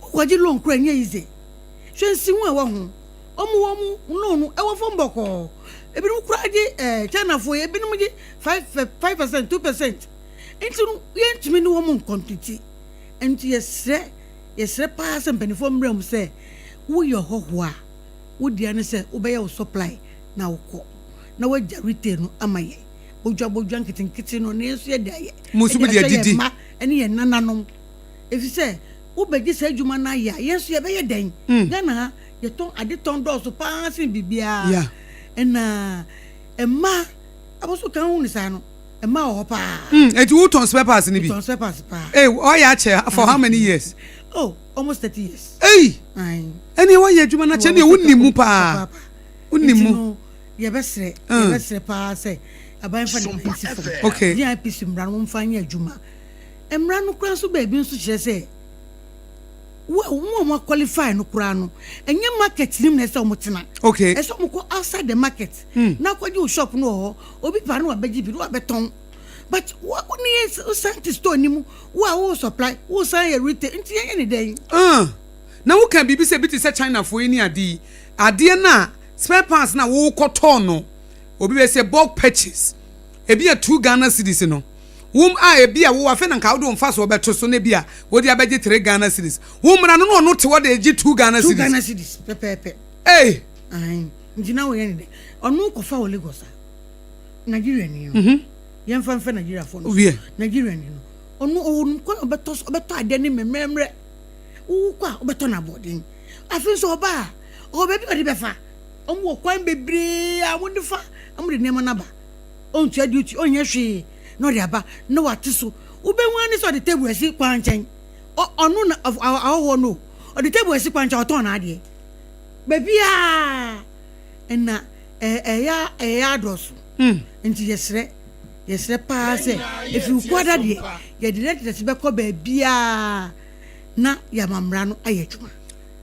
Wokɔgye loan koraa ɛnyɛ easy. Hwɛ nsiho a ɛwɔ ho. Wɔn wɔn loan no ɛwɔ fam bɔkɔɔ. Ebinom koraa gye ɛɛ eh, Chinafoɔ yi ebinom gye 5%, 2%. Nti no yɛntumi ne wɔn nkɔmpiti. Nti yɛsrɛ yɛsrɛ paa sɛ mpanimfoɔ mmra mu sɛ woyɛ ɔhɔhoɔ a wo dea ne sɛ wobɛyɛ wo supply na wokɔ na woagya retail no ama yɛn. Bodwabodwa nketenkete no, na yɛn nso yɛde ayɛ. Mo nso mode ahwɛ yɛn adidi. mma ne yɛn nananom. Efisɛ wobɛgye saa adwuma no ayɛ a, yɛn nso yɛbɛyɛ dɛn? Ghana ha, yɛtɔn ade tɔn dɔɔso paa sen biribiara. Yeah. Ɛna mmaa, aboso kan hu no saa no, mmaa wɔ hɔ paa. Enti wotɔn spare parts no bi? Metɔn spare parts paa. Hey, ɔyɛ akyɛ for how many years? Oh, almost 30 years. Ei! Aye. Ɛneɛ woayɛ adwuma no akyɛ, ɛneɛ wonim mu paa. Papaapa. Wonim Nti mu. no, Yɛbɛsrɛ, yɛbɛsrɛ paa sɛ aban mfa ne nan nsi fam. Okay. GIPC mmara no wɔmfa nyɛ adwuma. Mmara no koraa nso baabi nso kyerɛ sɛ wo a wɔn a wɔn qualify no koraa no, ɛnyɛ market no mu na ɛsɛ wɔn tena. Okay. Ɛsɛ wɔn kɔ outside the market. Na akɔgye wo shop no wɔ hɔ. Obi paa no wabɛgye bi na wabɛtɔn. But wo wo ne yɛ wosan te store no mu, wo a wo supply, wo san yɛ retail, nti yɛnyɛ ne dɛn? Na woka biribi sɛ bi te sɛ Chinafoɔ yi ne ade yi, adeɛ no a Spare parts no a wokɔtɔɔ no obi bɛ sɛ bulk purchase ebi yɛ 2 Ghana cedis no wo a ebi a wo afei na nka wode wo mfasoɔ bɛto so na ebi a wode abɛgye 3 Ghana cedis wo mmara no na ɔno te hɔ de gye 2 Ghana 2 cedis. Ghana cedis pɛpɛɛpɛ. Ei! Ae nti na woyɛ ne dɛ ɔno kɔfa wɔ Lagos a Nigeria ni no yɛmfa mfɛ Nigeriafoɔ no so Wiɛ. Nigeria ni no ɔno ɔwɔ kwan a ɔbɛtɔ so ɔbɛtɔ adeɛ ne mmerɛmmerɛ wokɔ a wobɛtɔ no aboɔden afei nso ɔba a Ɔwɔ baabi a ɔde bɛfa. Wɔn wɔ kwan bebree a wɔde fa, wɔde nneɛma no aba. Ɔntua duty, ɔnyɛ hwee na ɔde aba na wate so. Wobɛhu ara ne sɛ ɔde table asi kwan nkyɛn. Ɔno na ahɔhoɔ no o, ɔde table asi kwan nkyɛn ɔtɔn n'adeɛ. Baabiara na ɛyɛ ɛyɛ adɔɔso. Nti yɛsrɛ, yɛsrɛ paa sɛ ɛfiri Wukuada deɛ yɛde letters bɛkɔ baabiara na yɛama mmara no ayɛ adwuma.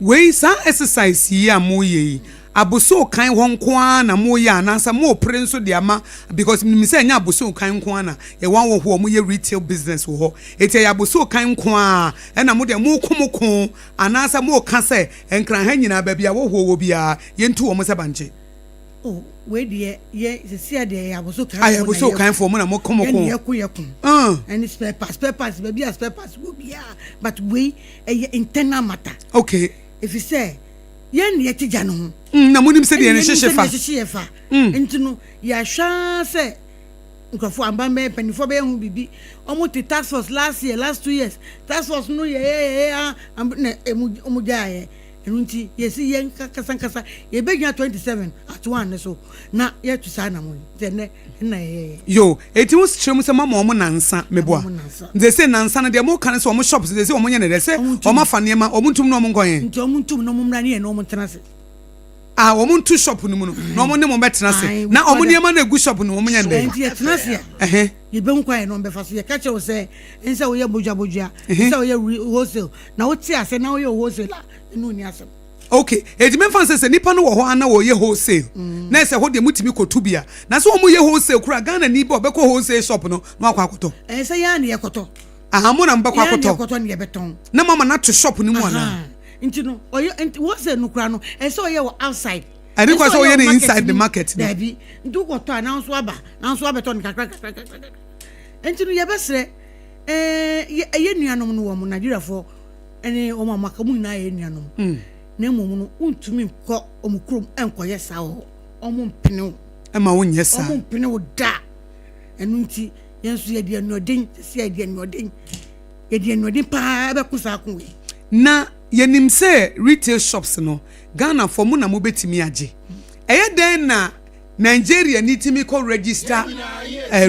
Wei, saa exercise yi a moreyɛ yi, abosow kan hɔ nko ara na moreyɛ anaasɛ morepere nso de ama, because menim sɛ ɛnyɛ abosow kan nko ara na yɛwɔ ahɔhoɔ a wɔyɛ retail business wɔ hɔ, enti ɛyɛ abosow kan nko ara ɛna mo deɛ moreko mo ko anaasɛ moreka sɛ Nkran ha nyinaa baabi a ahɔhoɔ wɔ biara yɛntu wɔn sɛ bankye? Oh, wei deɛ yɛ sisi a deɛ yɛ aboso kan. Ayɛ aboso kan fo mo na mo ko mo ko. Yɛn yɛ ko yɛ ko. Ɛne spare parts, spare parts baabi a spare parts wɔ biara, but wei ɛyɛ internal matter. Okay. Efi sɛ yɛn na yɛte gya no ho. Mm, na mo nim sɛ deɛ ne hyehye fa. Ɛne hyehye yɛ fa. Mm. Nti no yɛahwɛ ara sɛ nkurɔfoɔ aban bɛyɛ mpanimfoɔ bɛyɛ ho biribi. Wɔn te task force last year, last 2 years, task force no yɛ yɛ yɛ yɛ na emu wɔn gya yɛ. Ɛno nti yɛsi yɛn nkasankasa yɛbɛgyina 27 at 1 ne so na yɛatu saa anamɔ yi nti ɛnɛ ɛna yɛyɛyɛ. Yo, eti wo kyerɛ mu sɛ mama wɔn nansa meboa. Nti sɛ nansa no deɛ mo ka no sɛ wɔn shops de sɛ wɔn nyɛ ne dɛ sɛ wɔn afa nneɛma, wɔn ntum na wɔn nkɔ yɛn. Nti wɔn ntum na wɔn mmra ne yɛn na wɔn ntena ase. Ah, wɔn ntu shop no mu no na wɔn ne mo bɛtena ase na wɔn nneɛma no egu shop no, wɔn nyɛ ne dɛ. Nti yɛtena ase a, yɛbɛhu kwan yɛn na wɔn bɛfa so. Yɛka kyerɛ wo sɛ nsɛ woyɛ bodwabodwa, nsɛ woyɛ wholesale na wote ase na woyɛ wholesale a, ɛno nni asɛm. Okay, eti mɛmfa sɛ nipa no wɔ hɔ ana wɔyɛ wholesale na ɛsɛ hɔ deɛ mutumi kɔtu bi a, na sɛ wɔn yɛ wholesale kura Ghana ni bi a ɔbɛkɔ wholesale shop no na wakɔ akɔtɔ. Ɛyɛ sɛ yɛn a na yɛkɔtɔ. Aha, mo na mobɛkɔ Yɛn a na akɔtɔ. yɛkɔtɔ na yɛbɛtɔn. Na mo ama no ato shop no mu anaa? Nti no ɔyɛ, nti wholesale no kura no ɛsɛ ɔyɛ wɔ outside. Ɛne kɔ sɛ ɔyɛ no inside the market no. Daabi, nti wokɔtɔ a nanso aba nanso abɛtɔ no kakra kakra kakra. Nti no yɛbɛsrɛ ɛɛ ɛyɛ nuanom no wɔn Nigeriafoɔ ɛne wɔn a wɔaka wɔn nyinaa yɛ nuanom. Na mmom no wontumi nkɔ wɔn kurom nkɔyɛ saa wɔ hɔ. Wɔn mpene wo. Ɛma wonyɛ saa. Wɔn mpene wo da. Ɛno nti yɛn nso yɛde anuɔden sisi yɛde anuɔden yɛde anuɔden paa ɛbɛko saa ko wei. Na yɛnim sɛ retail shops no, Ghanafoɔ mo na mobɛtumi agye. Ɛyɛ dɛn na Nigeria ni tumi kɔ register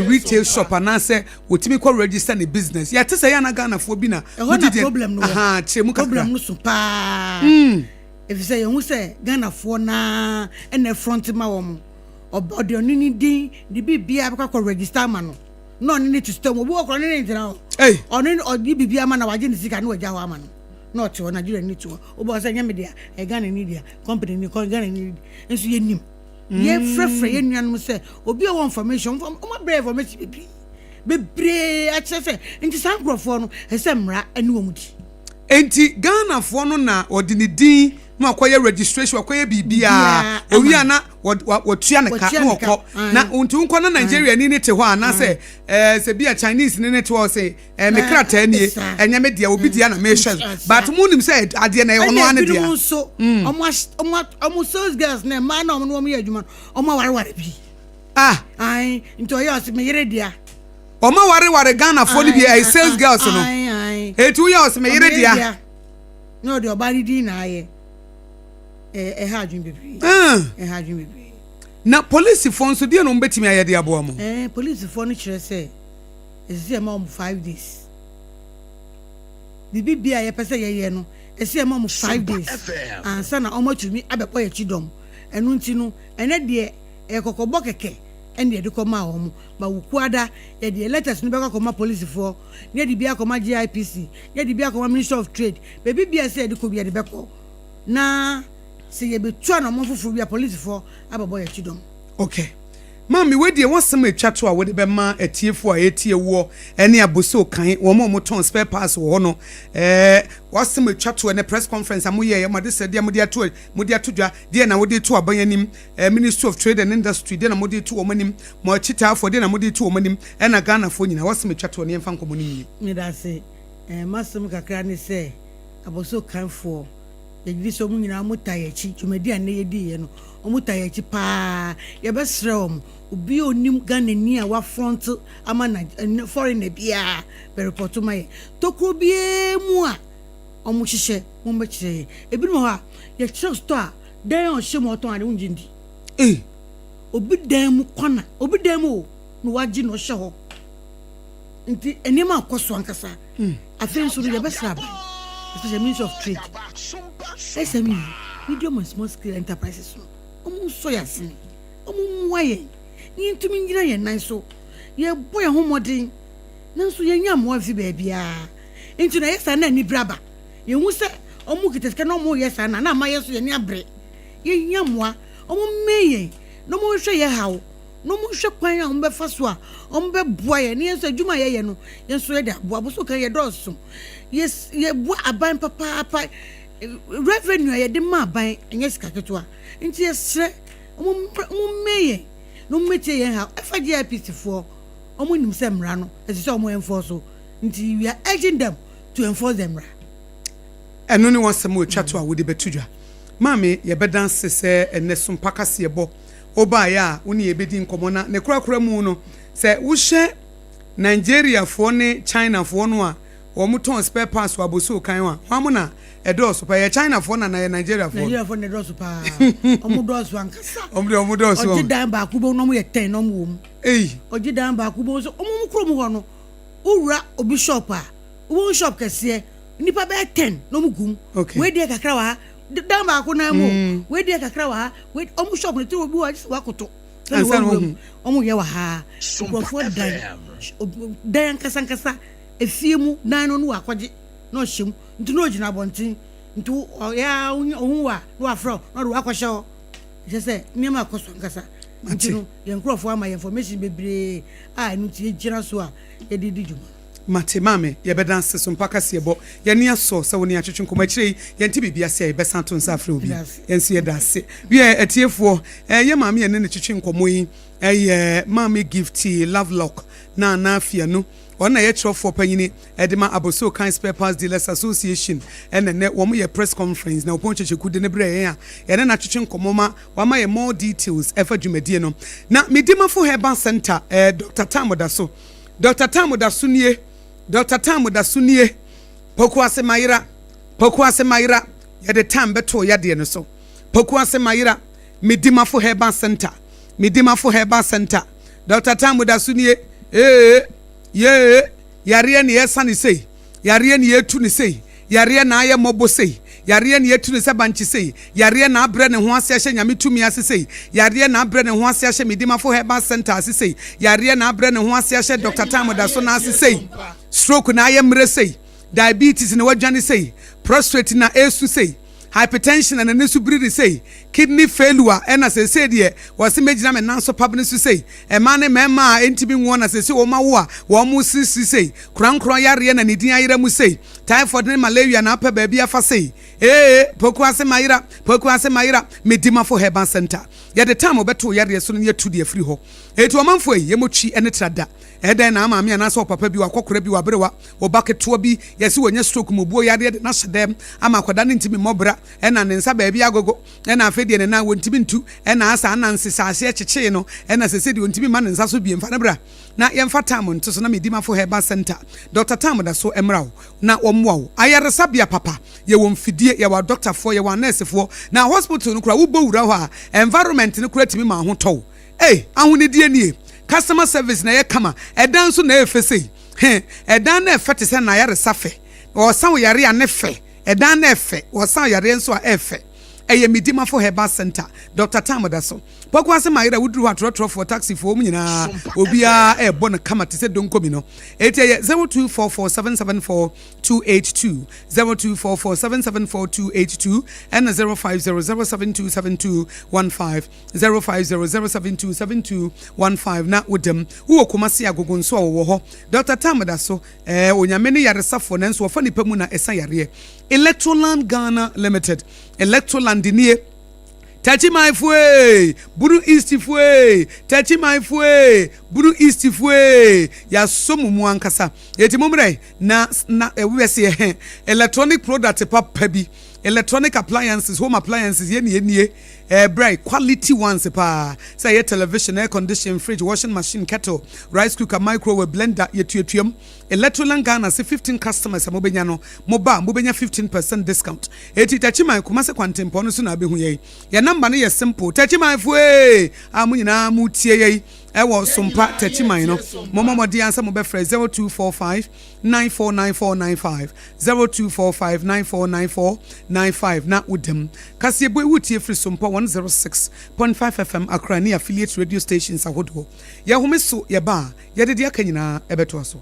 retail shop anaasɛ wɔtumi kɔ register ne business? Yɛte sɛ yɛ ana Ghanafoɔ bi na ɛhɔ na problem no wɔ. Kyerɛ mu kakra. Problem no so paa. Efisɛ yɛn ho sɛ Ghanafoɔ naa ɛna front ma wɔn. Ɔde ɔne ne din de biribiara bɛkɔ akɔ register ama no na ɔne ne te store mu. Obi wɔ kora ɔne ne ntena hɔ. Ɔne ɔde biribiara ama na wagye ne sika na wagya hɔ ama no na ɔte hɔ. Nigeria ni te hɔ. Obi wɔ sɛ nyɛ me dea, ɛyɛ Ghana ni dea, company ni Ghana ni nso yɛnim. Yɛfrɛfrɛ yɛn nuanom sɛ obi a ɔwɔ information, ɔmo abrɛ information bebree bebree akyerɛ sɛ nti saa nkurɔfoɔ no ɛsɛ sɛ mmara ɛne wɔn di. Nti Ghanafoɔ no na ɔde ne din na wakɔyɛ registration, wakɔyɛ biribiara owie a na wɔtua ne ka na ɔkɔ. Na nti nkɔ na Nigeria ni ne te hɔ anaasɛ ɛɛ sɛ bi a Chinese ni ne te hɔ sɛ ɛɛ me krataa nie, ɛnyɛ me deɛ, obi deɛ na mehwɛ, but mo nim sɛ adeɛ na ɛyɛ ɔno ara ne ɛna deɛ. ebinom nso ɔmo sales girls na mmaa na ɔmo ne wɔn yɛ adwuma no, ɔmo awareware bi. Ah. Ayi, nti ɔyɛ ɔsɛ me yere dea. Ɔmo awareware Ghanafoɔ no bi, ɛyɛ sales girls no, etu yɛ ɔsɛ me yere dea. Na ɔde ɔbaa ne din na ayɛ. Ɛha adwene bebree. Ɛha adwene bebree. Na polisifoɔ nso deɛ na wɔn bɛtumi ayɛ de aboa mo? Polisifoɔ no kyerɛ sɛ ɛsɛ sɛ yɛma wɔn 5 days. Biribi bia a yɛpɛ sɛ yɛyɛ no, ɛsɛ sɛ yɛma wɔn 5 days ansa na wɔn atumi abɛbɔ yɛn akyi dɔm. Ɛno nti no ɛnɛ deɛ ɛyɛ kɔkɔbɔ kɛkɛ ɛna yɛde kɔmaa wɔn. Ba Wukuada yɛde yɛ letters no bɛkɔ akɔma polisifoɔ na yɛde bi akɔma GIPC na yɛde bi akɔma Ministry of Trade. Baabi bia sɛ yɛde kɔ bi yɛde bɛkɔ na sɛ yɛbɛtu anamɔ foforɔ bi a, polisifoɔ abɛbɔ yɛn akyi dɔm. Okay. Maame, wei deɛ wasɛm a atwa to a wode bɛma atiefoɔ a ɛtie woɔ ne Abossey Okai, wɔn a wɔtɔn spare parts wɔ hɔ no, wasɛm atwa to ɛnɛ press conference a moyɛɛ, mo adesrɛdeɛ a mode ato dwa, deɛ na wode to aban anim, Ministry of Trade and Industry, deɛ na mode to wɔn anim, mo akyitaafoɔ, deɛ na mode to wɔn anim, ɛna Ghanafoɔ nyinaa, wasɛm atwa to ne yɛmfa nkɔmmɔ no nwie. Meda ase. M'asɛm kakra ne sɛ Abossey Okaifoɔ, yɛgye di sɛ ɔmo nyinaa ɔmo taa yɛn akyi. Dwumadi a nnɛ yɛdiiɛ no, ɔmo taa yɛn akyi paa. Yɛbɛsrɛ wɔn, obi a onim Ghanani a wafront ama na foreigner biara bɛ report ma yɛn. Tokuro biara mu a ɔmo hyehyɛ, mo mbɛkyerɛ yɛn. Ebinom wɔ hɔ a yɛkyerɛ store a dan a ɔhyɛ mu a ɔtɔn ade, wongye ndi. Obi dan mu kwana, obi dan mu o na wagye na ɔhyɛ hɔ. Nti nneɛma akɔ so ankasa. Afei nso no yɛbɛsrɛ aban, especially Ministry of Trade, SME, medium and small scale enterprises no, ɔmo nsɔ yɛn asene, ɔmo mmoa yɛn na yɛntumi ngyina yɛn nan so. Yɛbɔ yɛn ho mmɔden nanso yɛnya mmoa mfi baabiara. Nti na ɛyɛ saa na anibere aba. Yɛhu sɛ ɔmo kita sika na ɔmo yɛ saa na ama yɛn nso yɛn ani abere. Yɛhia mmoa, ɔmo mmɛn yɛn na ɔmo nhwɛ yɛn haw na ɔmo nhwɛ kwan a ɔmo bɛfa so a ɔmo bɛboa yɛn na yɛn nso adwuma a yɛyɛ no yɛn nso yɛde aboa. Abossey Okai yɛ dɔɔso, yɛboa aban papaapa. Revenue a yɛde ma aban ɛnyɛ sika ketewa, nti yɛsrɛ. Wɔn mmɛn yɛn na wɔn mmɛtie yɛn haw. Ɛfa GIPC foɔ, wɔn nim sɛ mmara no ɛsɛ sɛ wɔn enforce so. Nti we are urging them to enforce the mmara. Ɛno ne w'asɛm a ɛtwa to a wode bɛto dwa. Maame, yɛbɛda ase sɛ ɛnnɛ Sompa Kaseɛbɔ wobaeɛ a wo ne yɛn bɛdi nkɔmmɔ. Na ne korakora mu no, sɛ wohyɛ Nigeriafoɔ ne Chinafoɔ no a wɔtɔn spare parts wɔ Abossey kan a, hwan mo na ɛdɔɔso paa? Ɛyɛ Chinafoɔ no anaa ɛyɛ Nigeriafoɔ no? Nigeriafoɔ na ɛdɔɔso paa. Wɔn dɔɔso ankasa. Wɔn deɛ wɔn dɔɔso. Ɔgye dan baako bom na wɔn yɛ tɛn na wɔn wɔ mu. Ei. Ɔgye dan baako bom nso wɔn wɔn kurom hɔ no, wowura obi shop a, wobɛhu shop kɛseɛ, nnipa bɛyɛ tɛn na wɔn gu mu. Okay. Wei deɛ kakra wɔ ha, dan baako nan mu o. Wei deɛ kakra wɔ ha, wei wɔn shop no ti obi wɔ hɔ a gye sɛ wakoto. Ansa na wahu. Wɔn yɛ wɔ ha. Nkurɔfoɔ dan, dan ankasa ankasa, efie mu dan no na wakɔgye na ɔhyɛ mu. Nti na ɔgyina abɔnten. Nti ɔyɛ ara ɔhu wo a na wafrɛ wo na ɔde wo akɔhyɛ hɔ. Kyerɛ sɛ nneɛma akɔ so ankasa. Nti no yɛn nkurɔfoɔ ama yɛn information bebree a ɛno nti yɛgyina so a yɛde di dwuma. Mate maame, yɛbɛda ase so mpa kaseɛbɔ. Yɛn ani asɔ sɛ wo ne yɛn atwetwe nkɔmmɔ. Akyire yi yɛnte biribi ase a yɛbɛsan ato nsa afrɛ wo bio. Yɛn nso yɛda ase. Wiɛ, atiefoɔ, yɛn maame a yɛne no twetwe nkɔmmɔ yi yɛ Maame Gifty Lovelock Nana Afianu. Ɔno na ɛyɛ kyerɛwfoɔ panyini de ma Abossey Okai Spare Parts Dealers Association. Ɛna nnɛ wɔn yɛ press conference na Opon Kyekyeku de no brɛɛ yɛn a yɛne no atwetwe nkɔmmɔ ma wama yɛn more details ɛfa dwumadie no. Na Medimafo Herbal Centre, eh, Doctor Tam da so. Doctor Tam da so nie, Doctor Tam da so nie. Pokuase Mayera, Pokuase Mayera, yɛde Tam bɛtoo yadeɛ no so. Pokuase Mayera, Medimafo Herbal Centre, Medimafo Herbal Centre. Doctor Tam da so nie, ee, yee, yareɛ ne yɛsa ne sei, yareɛ ne yɛtu ne sei, yareɛ na ayɛ mmɔbɔ sei, yareɛ ne yɛtu ne sɛ bankye sei, yareɛ na abrɛ ne ho ase ahyɛ Nyame tumi ase sei, yareɛ na abrɛ ne ho ase ahyɛ Medimafo Herbal Centre ase sei, yareɛ na abrɛ ne ho ase ahyɛ Doctor Tam da so no ase sei, stroke na ayɛ mmerɛ sei, diabetes na wadwane sei, prostrate na ɛresu sei. Hypertension na n'ani so biri no sei, kidney failure ɛna seesei deɛ wɔse mɛgyina me nan so pabene so sei, mmaa ne mmarima a ɛntumi nwoɔ na seesei wɔn awo a wɔn resirisiri sei, korankorɔ yareɛ na ne din ayera mu sei, typhoid ne malaria na apɛ baabi afa sei, ee Pokuase mayera, Pokuase mayera, Medimafo Herbal Centre, yɛde time bɛto wo yareɛ so no na yɛatu de afiri hɔ. Enti ɔmanfoɔ ei, yɛmmɔ twi ne tra da. Ɛdɛn na maame anaasɛ ɔpapa bi, wakɔkora bi, waberewa, Wo ba ketewa bi, yɛse wanya stroke, mubuo yareɛ de no ahyɛ dɛm ama akwadaa no ntumi mmɔ bra, ɛna ne nsa baabi agogo, ɛna afei deɛ ne nan wɔntumi ntu, ɛna asa ananse hyɛ aseɛ kyekyee no, ɛna sese deɛ ɔntumi mma ne nsa so biem. Fa no bra na yɛmfa Tam nto so na Medimafo Herbal Centre, Doctor Tam da so mmra wo na wɔmmoa wo. Ayaresabea papa, yɛwɔ mfidie, yɛwɔ adɔktafoɔ, yɛwɔ anɛɛsefoɔ, na hospital no koraa wobɔ wura hɔ a, environment no koraa tumi ma ahotɔ wo. Ei, ahonidie nie! Customer service na ɛyɛ kama, ɛdan nso na ɛyɛ fɛ sei. He, ɛdan no ɛfɛ te sɛ n'ayaresa fɛ. Ɔɔsa wo yareɛ a ne fɛ. Ɛdan no ɛfɛ. Ɔɔsa wo yareɛ nso a ɛɛfɛ. Ɛyɛ Medimafo Herbal Centre. Doctor Tam da so. Pokuase Mayera woduru hɔ a trɔtrɔfoɔ, taxifoɔ, wɔn nyinaa obiara ɛɛbɔ no kama te sɛ donkomi no. Enti ɛyɛ 0244 774 282, 0244 774 282 ɛna 050 072 7215. 0500727215 na wo dam. Wowɔ Kumasi Agogo nso a wɔwɔ hɔ. Doctor Tam da so. Ɛɛ Onyame ne yaresafoɔ nanso ɔfa nipa mu na ɛsa yareɛ. Electroland Ghana Limited. Electroland nie. Takyimanfoɔ ee, Bunu East foɔ ee, Takyimanfoɔ ee, Bunu East foɔ ee, yɛasɔ mo mu ankasa. Eti mommrɛ na na ɛwɛ sɛ yɛ electronic product papa bi, electronic appliances, home appliances yɛ ne yɛ nie. Ɛbrɛ quality ones paa, sɛ ɛyɛ television, air condition, fridge, washing machine, kettle, rice cooker, microwave, blender, yɛtuatua mu. Electroland Ghana se 15 customers a mobɛnya no, moba a mobɛnya 15 percent discount. Enti Techiman, Kumasi kwantempɔn no so na abɛhu yɛn. Yɛn number no yɛ simple, Techimanfoɔ ee! A mo nyinaa motie yɛn ɛwɔ Sompa Techiman no, mommɔ mmɔden ara sɛ mobɛfrɛ 0245 949495, 0245 949495 na woda mu. Kaseɛbɔ yi wotie firi Sompɔ 106.5 FM Accra ne affiliate radio stations ahodoɔ. Yɛhome so yɛba a, yɛde deɛ aka nyinaa ɛbɛtoa so.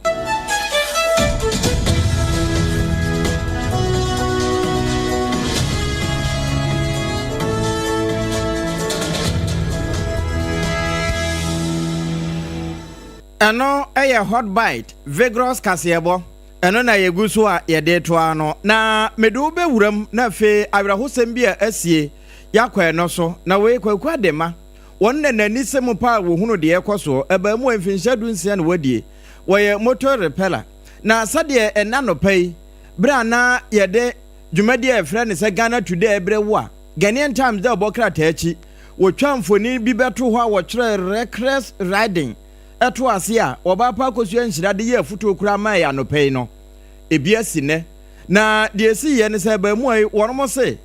Ɛno yɛ Hot Bite, Vigorous Kaseɛbɔ. Ɛno na yɛgu so a yɛde retoa ano. Na mede wo bɛwura mu na afei awerɛhosɛm bi a asie, yɛakɔ ɛno so. Na wei Kwaku Adema. Wɔn na n'ani sɛ mu paa wɔhunu deɛ ɛrekɔ soɔ. Abaamua mfinhyia 16 na wadie. Wɔyɛ motor repeller. Na sɛdeɛ ɛnnɛ anɔpa yi, berɛ a na yɛde dwumadie a yɛfrɛ no sɛ Ghana Today rebrɛ wo a, Ghanaian Times da ɔbɔ krataa akyi, wɔtwa mfoni bi bɛto hɔ a wɔtwerɛ Reckless Riding to ase a wɔba pa akɔsua nhyira de yɛ afutuo koraa mae anɔpa yi no, ebi asi nnɛ. Na deɛ ɛsiiɛ ne sɛ abaamua yi wɔnom se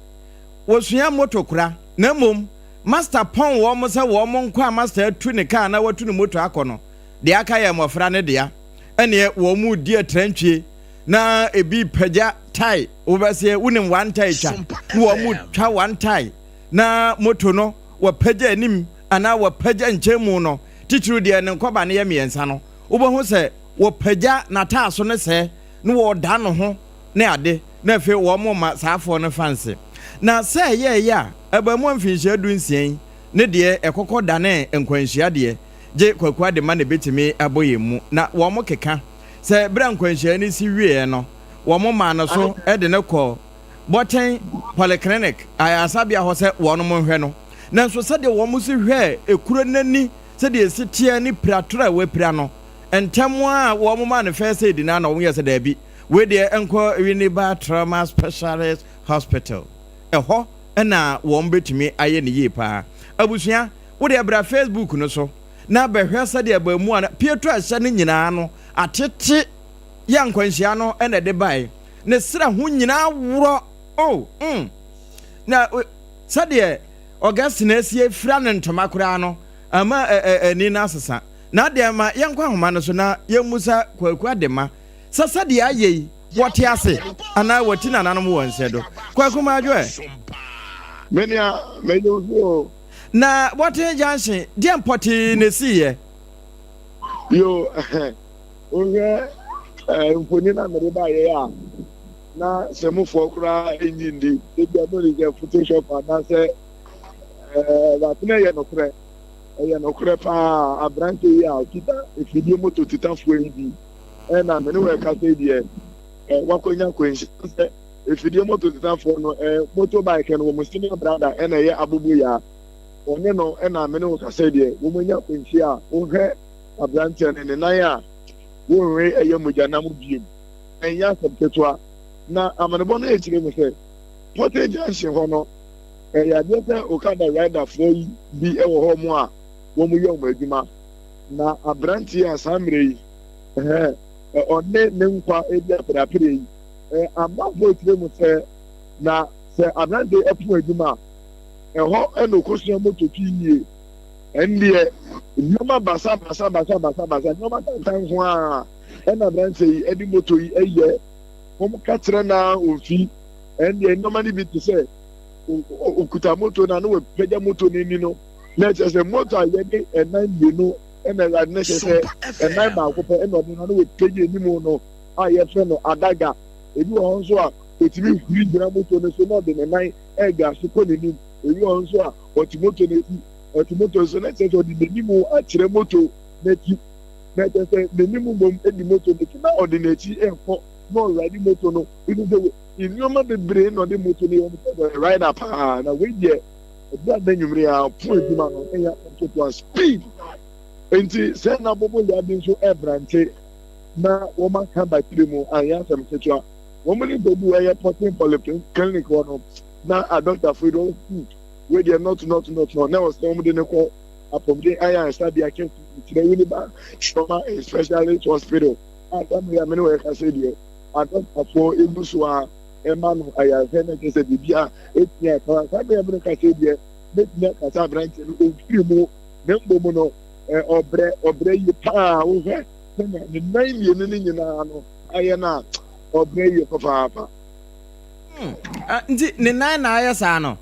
wɔsua moto kora na mmom Master pɔn wɔn sɛ wɔn nkɔ a Master atu ne kaa na watu ne moto akɔ no, deɛ aka yɛ mmɔfra no dea. Ɛneɛ wɔn redi atrantwie na ebi repagya tae, wobɛseɛ wonim one tae twa, na wɔn retwa one tae na moto no wɔpagya anim anaa wɔpagya nkyɛn mu no, titiriw deɛ ne nkɔba no yɛ mmiɛnsa no, wobɛhu sɛ wɔpagya n'ataaso no sɛɛ na wɔredan ne ho ne ade, na afei wɔrema saa afoɔ no fanse. Na sɛ ɛyɛeɛ a, abaamua mfinhyia 16 yi ne deɛ ɛkɔkɔ danee nkwanhyia deɛ, gye Kwaku Adema na ɛbɛtumi abɔ yɛn mu. Na wɔkeka sɛ berɛ a nkwanhyia no si wieeɛ no, wɔmaa no so de no kɔɔ Bɔten Polyclinic ayaresabea hɔ sɛ wɔnom nhwɛ no. Nanso sɛdeɛ wɔn si hwɛɛ ekuro no ani, sɛdeɛ ɛsi teɛ ne piratorɔ a wapira no, ntɛm ara wɔn maa no first aid no ara na wɔyɛɛ sɛ daabi, wei deɛ nkɔ Winneba Trauma Specialist Hospital. Ɛhɔ na wɔn bɛtumi ayɛ no yie paa. Abusua, wo deɛ bra Facebook no so na bɛhwɛ sɛdeɛ abaamua no, pieto a ɛhyɛ no nyinaa no atete yɛ nkwanhyia no na ɛde bae. Ne serɛ ho nyinaa worɔ. Oh, mm. Na sɛdeɛ Augustine asi afira ne ntoma koraa no, ama ani no asesa. Na adeɛ ma yɛnkɔ ahoma no so na yɛmmusa Kwaku Adema sɛ sɛdeɛ ayɛ yi, wɔte ase anaa wɔti nananom wɔ nsɛ do. Kwaku Madwo ɛ? Me nua, meyɛ wo so o. Na Bɔten Junction, deɛn pɔtee na ɛsiiɛ? Yo, wohwɛ mfonin a mede baeɛ a, na sɛ mofoɔ koraa nnye nni, ebia mode sɛ photoshop anaasɛ but na ɛyɛ nokorɛ, ɛyɛ nokorɛ paa. Aberante yi a ɔkita afidie moto tetafoɔ yi bi ɛna me ne wo ɛkasa yi deɛ, wakɔnya akwanhyia sɛ afidie moto tetafoɔ no, moto bike no, wɔn senior brother ɛna ɛyɛ aboboyaa, ɔne no ɛna me ne wo kasa yi deɛ wɔn anya akwanhyia a wohwɛ aberanteɛ no ne nan a wonwe ɛyɛ mogyanam biem. Ɛnyɛ asɛm ketewa. Na amanebɔ no ɛkyerɛ mu sɛ Portage Junction hɔ no ɛyɛ adeɛ sɛ Okada riderfoɔ yi bi wɔ hɔ mo a wɔn yɛ wɔn adwuma. Na aberanteɛ a saa mmerɛ yi ɛhɛn ɔne ne nkwa ɛdi apereapereɛ yi, amanfoɔ ɛkyerɛ mu sɛ na sɛ aberanteɛ ɛpo adwuma a ɛhɔ ɛna ɔkɔsua mototwi yie. Ɛndeɛ nneɛma basa basa basa basa basa nneɛma tantan nko ara ɛna aberanteɛ yi ɛde moto yi ɛyɛ. Wɔn ka kyerɛ no ara ɔmfi. Ɛndeɛ nneɛma no bi te sɛ ɔkuta moto no a na wapagya moto no ani no, na ɛkyerɛ sɛ moto a yɛde ɛnan mmienu ɛna ɛwurade no kyerɛ sɛ ɛnan baako pɛ ɛna ɔde no na wapagya anim no a yɛfrɛ no adaga. Ebi wɔ hɔ nso a ɔtumi huri gyina moto no so na ɔde ne nan ɛga so kɔ n'anim. Ebi wɔ hɔ nso a ɔte moto no akyi, ɔte moto no so na kyerɛ sɛ ɔde n'anim akyerɛ moto n'akyi, na kyerɛ sɛ n'anim mmom di moto n'akyi na ɔde n'akyi rekɔ na ɔride moto no. Wonim sɛ nneɛma bebree na ɔde moto no yɛ, ɔno sɛ ɔyɛ rider paa. Na wei deɛ ɛberɛ a n'anwummere a ɔpo adwuma no ɛyɛ asɛm ketewa speed. Nti sɛ na bobo yade nso ɛbrante na wɔn aka batiri mu anyɛ asɛm ketewa. Wɔn ne kɔdu ɛyɛ Pɔten Polyclinic hɔ no na adɔktafo yi de wɔn hmm wei deɛ not not not not na ɛwɔ sɛ wɔn de no kɔ apɔmuden ayaresabea kɛse kyerɛ Winneba Trauma and Specialist Hospital a saa mmere a me ne wɔn rekasa yi deɛ adɔktafoɔ egu so a ɛma no ayarehwɛ na kyerɛ sɛ biribi a etumi aka saa mmere a me ne kasa yi deɛ mɛtumi akasa aberanteɛ no ɔmfiri mu na mmom no ɔbrɛ ɔbrɛ yie paa wohwɛ sɛnea ne nan mmienu no nyinaa no ayɛ no a ɔbrɛ yie papaapa. Hmm. Ah, nti ne nan na ayɛ saa no?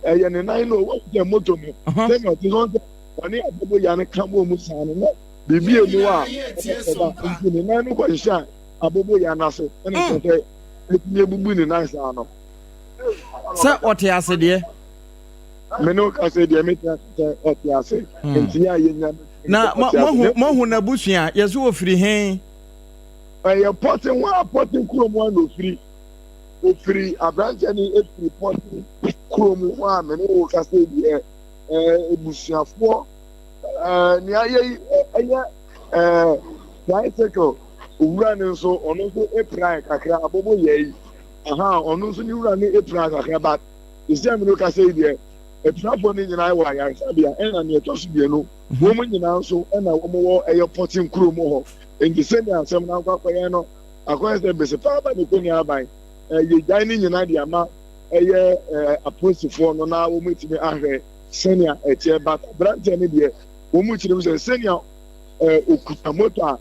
Ɛyɛ ne nan no, wɔn sɛ moto no. Sɛnea ɔte sɛ ɔne aboboyaa no ka bɔ mu saa no, na biribi emu a ɛba nti ne nan no kɔhyehyɛ aboboyaa no ase ɛna kyerɛ sɛ ɛtumi abubu ne nan saa no. Sɛ ɔte ase deɛ. Me ne wo ka sɛ deɛ mete ase sɛ ɔte ase. Nti yɛ a yɛnya no. Na moahu n'abusua, yɛ so ɔfiri he? Ɛyɛ Pɔten hɔ a Pɔten kurom hɔ na ofiri. Ofiri aberanteɛ no efiri Pɔten kurom hɔ a me ne wo kasa yi deɛ. Ɛɛ ebusuafoɔ ɛɛ nea ayɛ yi ɛyɛ ɛɛ tricycle owura no nso ɔno nso epirae kakra abobo yɛ yi aha ɔno nso ne wura no epirae kakra but esi a mene kasa yi deɛ apirafoɔ no nyinaa wɔ ayaresabea ɛna nea ɛtɔ so mmienu wɔn nyinaa nso ɛna wɔn wɔ ɛyɛ pɔten kurom hɔ nti sɛnea asɛm no akɔ akɔyɛ no akɔyɛ sɛ bese paa ba ne kɔni aban ɛyɛ gyae ne nyinaa de ama ɛyɛ ɛɛ apolisifoɔ no na wɔn atumi ahwɛ sɛnea ɛteɛ but aberanteɛ no deɛ wɔn mu kyerɛ mu sɛ sɛnea ɛɛ okuta moto a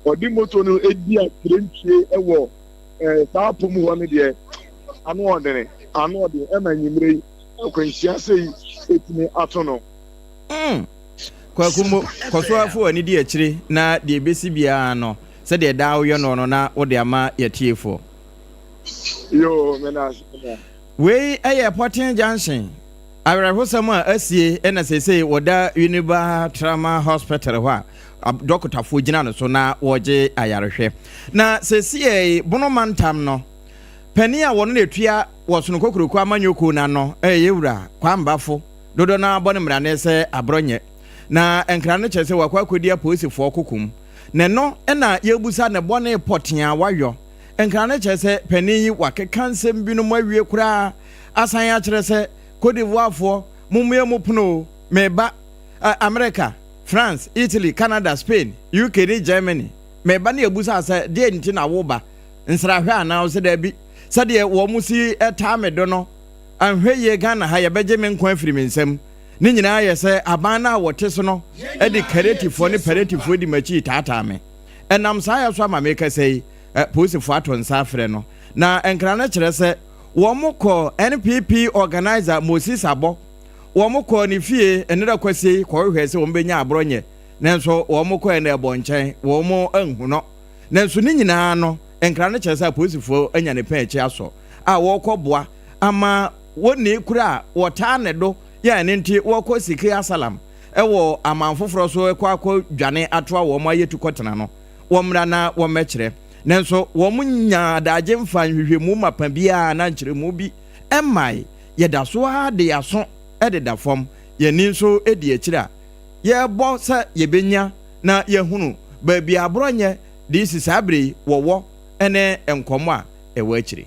ɔde moto no edi akyerɛntwie ɛwɔ ɛɛ saa po mu hɔ no deɛ ano ɔdene ano ɔden ɛma enyimire yi akwanhyia sɛ yi etumi ato no. Kwaku Mo, kɔ so ara fa w'ani di akyire na deɛ ɛbɛsi biara no, sɛdeɛ daa woyɛ noɔ no na wode ama yɛatiefoɔ. Yoo, meda ase paa. Wei yɛ Pɔten Junction awerɛhosɛm a asie na seesei wɔda Winneba Trauma Hospital hɔ a dɔkotafoɔ gyina no so na wɔregye ayarehwɛ. Na seesei Bono mantam no panin a wɔno na ɛtua wɔ Sono Kokuroko amanyɔkuo no ano yɛ Yɛwura Kwame Bafo, dodoɔ no ara bɔ no mmarane sɛ Aborɔnyɛ. Na nkra no kyerɛ sɛ wakɔ akɔdi apolisifoɔ kokom. Na ɛno na yɛrebusa ne bɔne pɔtee a wayɔ. Nkra no kyerɛ sɛ panin yi wakeka nsɛm binom awie koraa asan akyerɛ sɛ Cote d'Ivoirefoɔ mommue mo pono o, meba, Amerika, France, Italy, Canada, Spain, UK ne Germany, meba ne yɛbusaa sɛ deɛn nti na woba, nsrahwɛ anaa? Ɔse daabi, sɛdeɛ wɔn si taa me do no, anhwɛ yie Ghana ha yɛbɛgye me nkwa afiri me nsam. Ne nyinaa yɛ sɛ aban no a wɔte so no de Karetifoɔ ne Paretifoɔ di m'akyi retaataa me. Ɛnam saa yɛ so ama mekasa yi, polisifo ato nsa afrɛ no. Na nkra no kyerɛ sɛ wɔkɔɔ NPP organiser Moses Abɔ, wɔkɔɔ ne fie nnera Kwasie yi kɔhwehwɛɛ sɛ wɔbɛnya aborɔnyɛ, nanso wɔkɔɛ no ɛbɔ nkyɛn, wɔn anhu no. Nanso ne nyinaa no, nkra no kyerɛ sɛ apolisifo anya ne pɛn akyi asɔ a wɔrekɔboa ama wɔnni koro a wɔtaa ne do yɛ a ɛno nti wɔkɔ Sikri Asalam wɔ aman foforɔ so kɔ akɔ dwane atoa wɔn ayɛtu kɔtena no, wɔmmra na wɔmmɛkyerɛ. Nanso wɔn nyaa adagye mfaa nhwehwɛmu mapa biara anaa nkyerɛmu bi mmae. Yɛda so ara de yɛn aso deda fam, yɛn ani nso di akyiri a yɛrebɔ sɛ yɛbɛnya na yɛahunu baabi a aborɔnyɛ de resi saa berɛ yi wɔwɔ ne nkɔmmɔ a ɛwɔ akyire.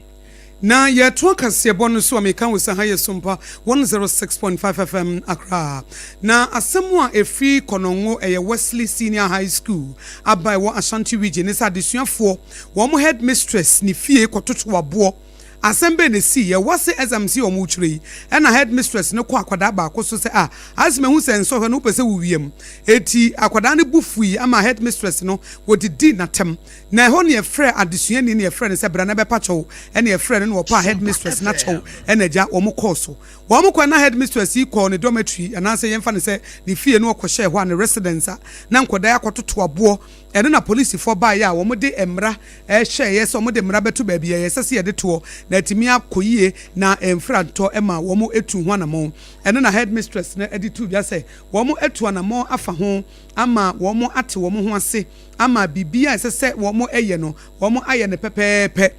Na yɛtoa kaseɛbɔ no so a meka wo sɛ ha yɛ Sompa 106.5 FM Accra. Na asɛm a ɛfiri Konongo ɛyɛ Wesley Senior High School aba ɛwɔ Ashanti Region ne sɛ adesuafoɔ wɔn headmistress ne fie kɔtoto aboɔ. Asɛm bɛn na ɛsiiɛ? Wɔse exams yi a wɔretwerɛ yi ɛna headmistress no kɔ akwadaa baako so sɛ ah ayɛ sɛ mahu sɛ nsɔhwɛ no wopɛ sɛ wowia mu. Enti akwadaa no bo fui ama headmistress no wɔdidii n'atɛm. Na ɛhɔ na yɛfrɛɛ adesuani no, yɛfrɛɛ no sɛ bra na bɛpa kyɛw, ɛna yɛfrɛɛ no na ɔpaa headmistress no akyɛw, ɛna agya wɔn kɔɔ so. Wɔn kɔɛ na headmistress yi kɔɔ ne dormitory anaasɛ yɛmfa no sɛ ne fie na ɔkɔhyɛɛ hɔ a ne residence a na nkɔdaa akɔtoto aboɔ. Ɛno na polisifoɔ baeɛ a wɔn de mmra hyɛeɛ sɛ wɔn de mmra bɛto baabi a ɛsɛ sɛ yɛde toɔ na atumi akɔ yie na mfra ntɔ ma wɔn atu ho anamɔn. Ɛno na headmistress no de too dwa sɛ wɔn atu anamɔn afa ho ama wɔn ate wɔn ho ase ama biribiara a ɛsɛ sɛ wɔyɛ no, wɔayɛ no pɛpɛɛpɛ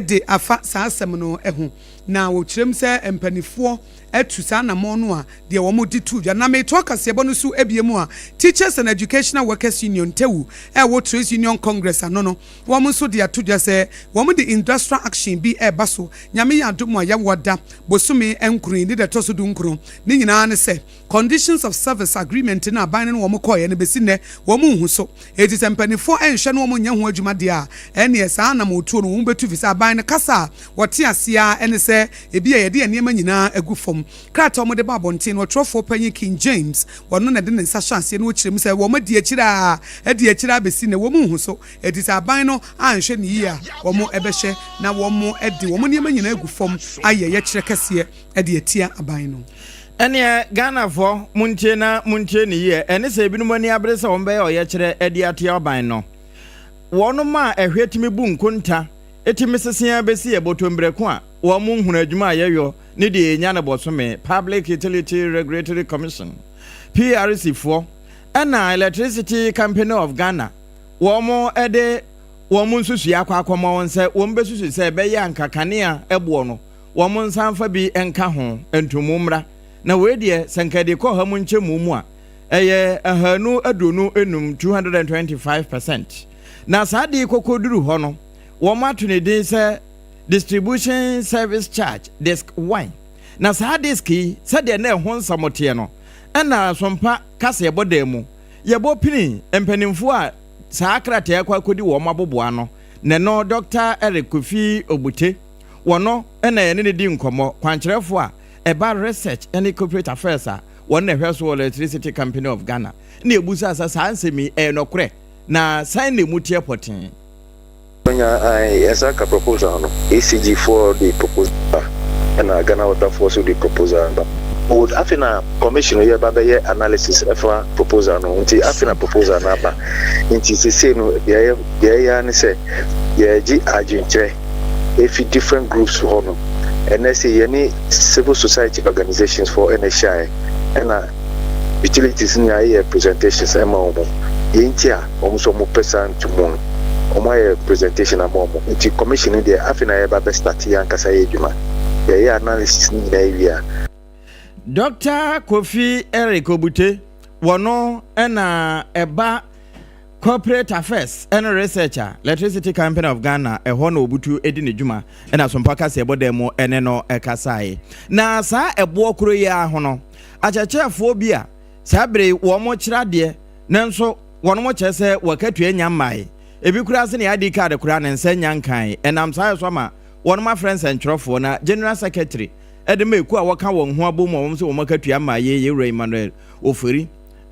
de afa saa asɛm no ho. Na wɔkyerɛ mu sɛ mpanimfoɔ atu saa anammɔn no a deɛ wɔde too dwa. Na metoa kaseɛbɔ no so bio mu a, Teachers and Educational Workers Union, TEWU, a ɛwɔ Trades Union Congress ano no, wɔn nso de ato dwa sɛ wɔde industrial action bi reba so, Nyame yɛ adom a yɛwɔ da bosome nkron yi ne da ɛtɔ so dunkron. Ne nyinaa ne sɛ, Conditions of Service Agreement no a aban no ne wɔn kɔeɛ no bɛsi nnɛ wɔn nhu so. Enti sɛ mpaninfoɔ nhwɛ na wɔn nyɛ ho adwuma deɛ a, ɛnneɛ saa anammɔntuo no wɔn bɛtu firi sɛ aban no kasa a wɔte aseɛ ara ne sɛ ebia yɛde yɛn nneɛma nyinaa agu fam. Krataa a wɔde ba abɔnten no, ɔtwerɛfoɔ panyin King James, ɔno na ɛde ne nsa hyɛ aseɛ na ɔkyerɛ mu sɛ wɔn adi akyire ara adi akyire ara bɛsi nnɛ wɔn nhu so. Enti sɛ aban no anhwɛ no yie a, wɔn bɛhyɛ na wɔde wɔn nneɛma nyinaa agu fam ayɛ yɛkyerɛ kɛseɛ de atia aban no. Ɛneɛ Ghanafoɔ montie na montie no yie, ɛne sɛ ebinom ani abere sɛ wɔn bɛyɛ ɔyɛkyerɛ de atia ɔban no. Wɔnom a ɛhwɛ tumi bu nkonta tumi sese ara bɛsi yɛ bɔtɔ mbrɛko a wɔn nhunu adwuma a yɛyɔ ne deɛ yɛnya no bɔsome, Public Utility Regulatory Commission, PRC foɔ, ɛna Electricity Company of Ghana wɔn de wɔn nsusuiɛ akɔ akɔma wɔn sɛ wɔn bɛsusu sɛ ɛbɛyɛ anka kanea boɔ no wɔn nsa mfa bi nka ho ntomu mmra. Na wei deɛ, sɛ nka yɛde kɔ ɔha mu nkyɛmu mu a, ɛyɛ 225, 225 percent. Na saa ade yi kɔkɔduru hɔ no, wɔato ne din sɛ Distribution Service Charge, Disc 1. Na saa disc yi, sɛdeɛ na ɛho nsɛm teɛ no, ɛna Sompa kaseɛbɔ dan mu, yɛbɔ pini mpanimfoɔ a saa krataa yi akɔ akɔdi wɔn aboboano, na ɛno Dɔkta Eric Kofi Obute, wɔno na yɛne no di nkɔmmɔ, kwankyerɛfoɔ a ɛba Research ne Corporate Affairs a wɔn na ɛhwɛ so wɔ Electricity Company of Ghana, na yɛbusaa sɛ saa nsɛm yi ɛyɛ nɔkorɛ, na sɛn na ɛmu teɛ pɔtee. Ɔnya ae yɛnsa ka proposal no. ECG foɔ de proposal ba ɛna Ghana Water foɔ nso de proposal ba. Would afei na commission no yɛba bɛyɛ analysis ɛfa proposal no ho nti afei na proposal no aba nti sesei no deɛ deɛ yɛyɛ ara ne sɛ yɛregye adwenkyerɛ efi different groups hɔ nom. Ɛnɛ sei yɛne civil society organisations foɔ ɛna ɛhyiaeɛ ɛna utilities no nyinaa yɛyɛ presentations ɛma wɔn deɛ nti a wɔn nso wɔn pɛ saa ntomu no wɔn ayɛ presentation ama wɔn nti commission no deɛ afei na yɛba bɛ start yɛn ankasa yɛ adwuma yɛyɛ analysis no nyinaa wie a. Doctor Kofi Eric Obute, wɔno na ɛba Corporate Affairs ne Research a Electricity Company of Ghana ɛhɔ na Obutu di ne dwuma na Sompa kaseɛbɔ dan mu ne no kasae. Na saa ɛboɔ koro yi ara ho no, akyerɛkyerɛfoɔ bi a saa bere yi wɔkyerɛ adeɛ nanso wɔnom kyerɛ sɛ wɔakatua nnya mmae, ebi koraa se ne ID card koraa ne nsa nnya nkae, ɛnam saa yɛ so ama wɔnom afrɛ nsɛntwerɛfoɔ na General Secretary de ma ekuo a wɔka wɔn ho abom a wɔn se wɔn akatua mmaeɛ yi, Yɛwura Emmanuel Ofori.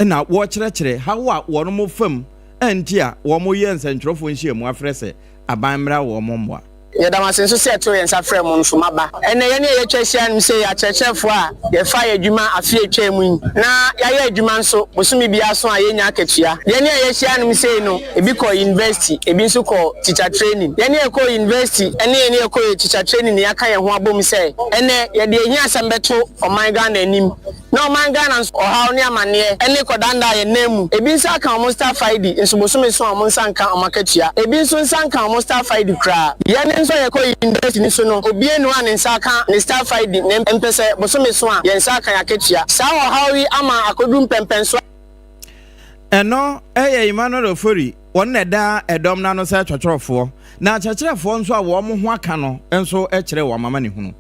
na wɔrekyerɛkyerɛ haw a wɔn fa mu nti a wɔyɛ nsɛntwerɛfoɔ nhyiamu afrɛ sɛ aban mmra wɔn mmoa. Yɛda mo ase nso sɛ yɛtoo yɛn nsa frɛɛ mo nso moaba. Ɛnnɛ, yɛne a yɛatwa ahyia no sei yɛ akyerɛkyerɛfoɔ a yɛfaa yɛn adwuma afe a ɛtwaa mu yi, na yɛayɛ adwuma nso bosome biara so a yɛnnya akatua. Yɛne a yɛahyia nom sei no, ebi kɔɔ university, ebi nso kɔɔ teacher training. Yɛne a yɛkɔɔ university ne yɛne a yɛkɔɔ teacher training no yɛaka yɛn ho abom sɛ ɛnnɛ yɛde ahiasɛm bɛto ɔman Ghana anim. Na ɔman Ghana nso ɔhaw ne amaneɛ ne kɔdandaa yɛn nan mu. Ebi nsa aka wɔn staff ID nso bosome so a wɔn nsa nka wɔn akatua. Ebi nso nsa nka wɔn staff ID koraa. Yɛn nso a yɛkɔ university no so no obie nni hɔ a ne nsa aka ne staff ID na mpɛ sɛ bosome so a yɛn nsa aka yɛn akatua. Saa ɔhaw yi ama akɔduru mpɛnpɛnsoɔ a. Ɛno yɛ Emmanuel Ofori, wɔn na ɛda ɛdɔm no ano sɛ twɔtwɔrɔfoɔ, na akyerɛkyerɛfoɔ nso a wɔn ho aka no nso kyerɛɛ wɔn amanehunu.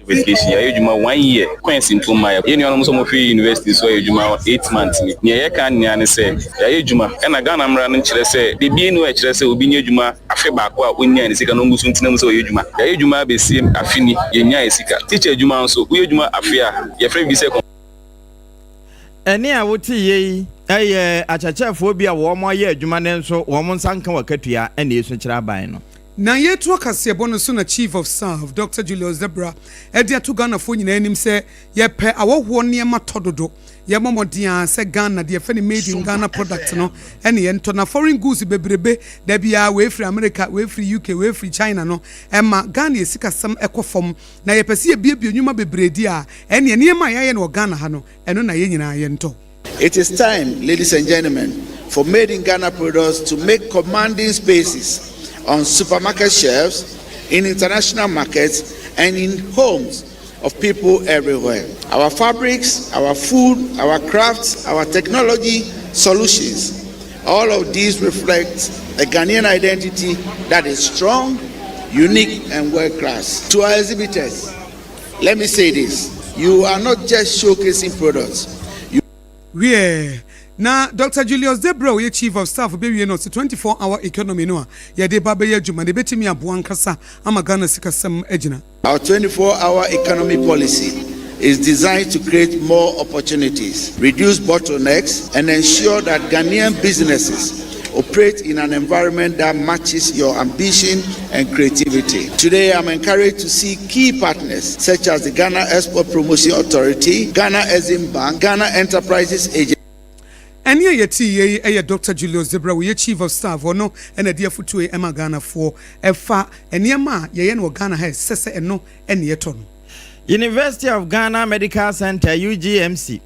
Investigation, Yɛayɛ adwuma one year, coins mpo mmaeɛ. Yɛn nuanom nso a wɔfiri university nso ayɛ adwuma 8 months ni. Nea yɛka nyinaa ne sɛ, yɛayɛ adwuma. Ɛna Ghana mmara no nkyerɛ sɛ, biribiara nni hɔ a ɛkyerɛ sɛ obi nyɛ adwuma afe baako a ɔnnyae ne sika na ɔngu so ntena mu sɛ ɔyɛ adwuma. Yɛayɛ adwuma abɛsi afe ni, yɛnnyae sika. Teacher adwuma nso, woyɛ adwuma afe a, yɛfrɛ biribi sɛ. Ɛnne a woteeɛ yi yɛ akyerɛkyerɛfoɔ bi a wɔayɛ adwuma nanso wɔn nsa nka wɔn akatua na ɛresu kyerɛ aban no. Na yɛretoa kaseɛbɔ no so na Chief of Staff, Dɔkta Julius Debrah de ato Ghanafoɔ nyinaa anim sɛ yɛpɛ awɔhoɔ nneɛma tɔ dodo. Yɛmmɔ mmɔden ara sɛ Ghana deɛ yɛfrɛ no made in Ghana product no ne yɛntɔ na foreign goods bebrebe da biara wei firi America, wei firi UK, wei firi China no ɛma Ghana yɛ sikasɛm kɔ fam. Na yɛpɛ sɛ yɛbuebue nnwuma bebree di a, ɛnneɛ nneɛma a yɛayɛ no wɔ Ghana ha no, ɛno na yɛn nyinaa yɛntɔ. It is time, ladies and gentlemen, for made in Ghana products to make commanding spaces on supermarket shelves, in international markets, and in homes of people everywhere. Our fabrics, our food, our crafts, our technology solutions, all of these reflect a Ghanaian identity that is strong, unique, and world class. To our exhibitors, let me say this you are not just showcasing products. You Wiɛ, na Dɔkta Julius Debrah a ɔyɛ Chief of Staff bɛwie no, ɔse 24 hour economy no a yɛde ba bɛyɛ adwuma no ɛbɛtumi aboa ankasa ama Ghana sikasɛm agyina. Our 24 hour economy policy is designed to create more opportunities, reduce bottlenecks, and ensure that Ghanaian businesses operate in an environment that matches your ambition and creativity. Today, I'm encouraged to see key partners such as the Ghana Export Promotion Authority, Ghana Exim Bank, Ghana Enterprises Agency. Ɛnne a yɛtee yei yɛ Dɔkta Julius Debrah, ɔyɛ Chief of Staff, ɔno na ɛde afotuo yi ma Ghanafoɔ ɛfa nneɛma a yɛyɛ no wɔ Ghana ha a ɛsɛ sɛ ɛno na yɛtɔ no. University of Ghana Medical Centre, UGMC,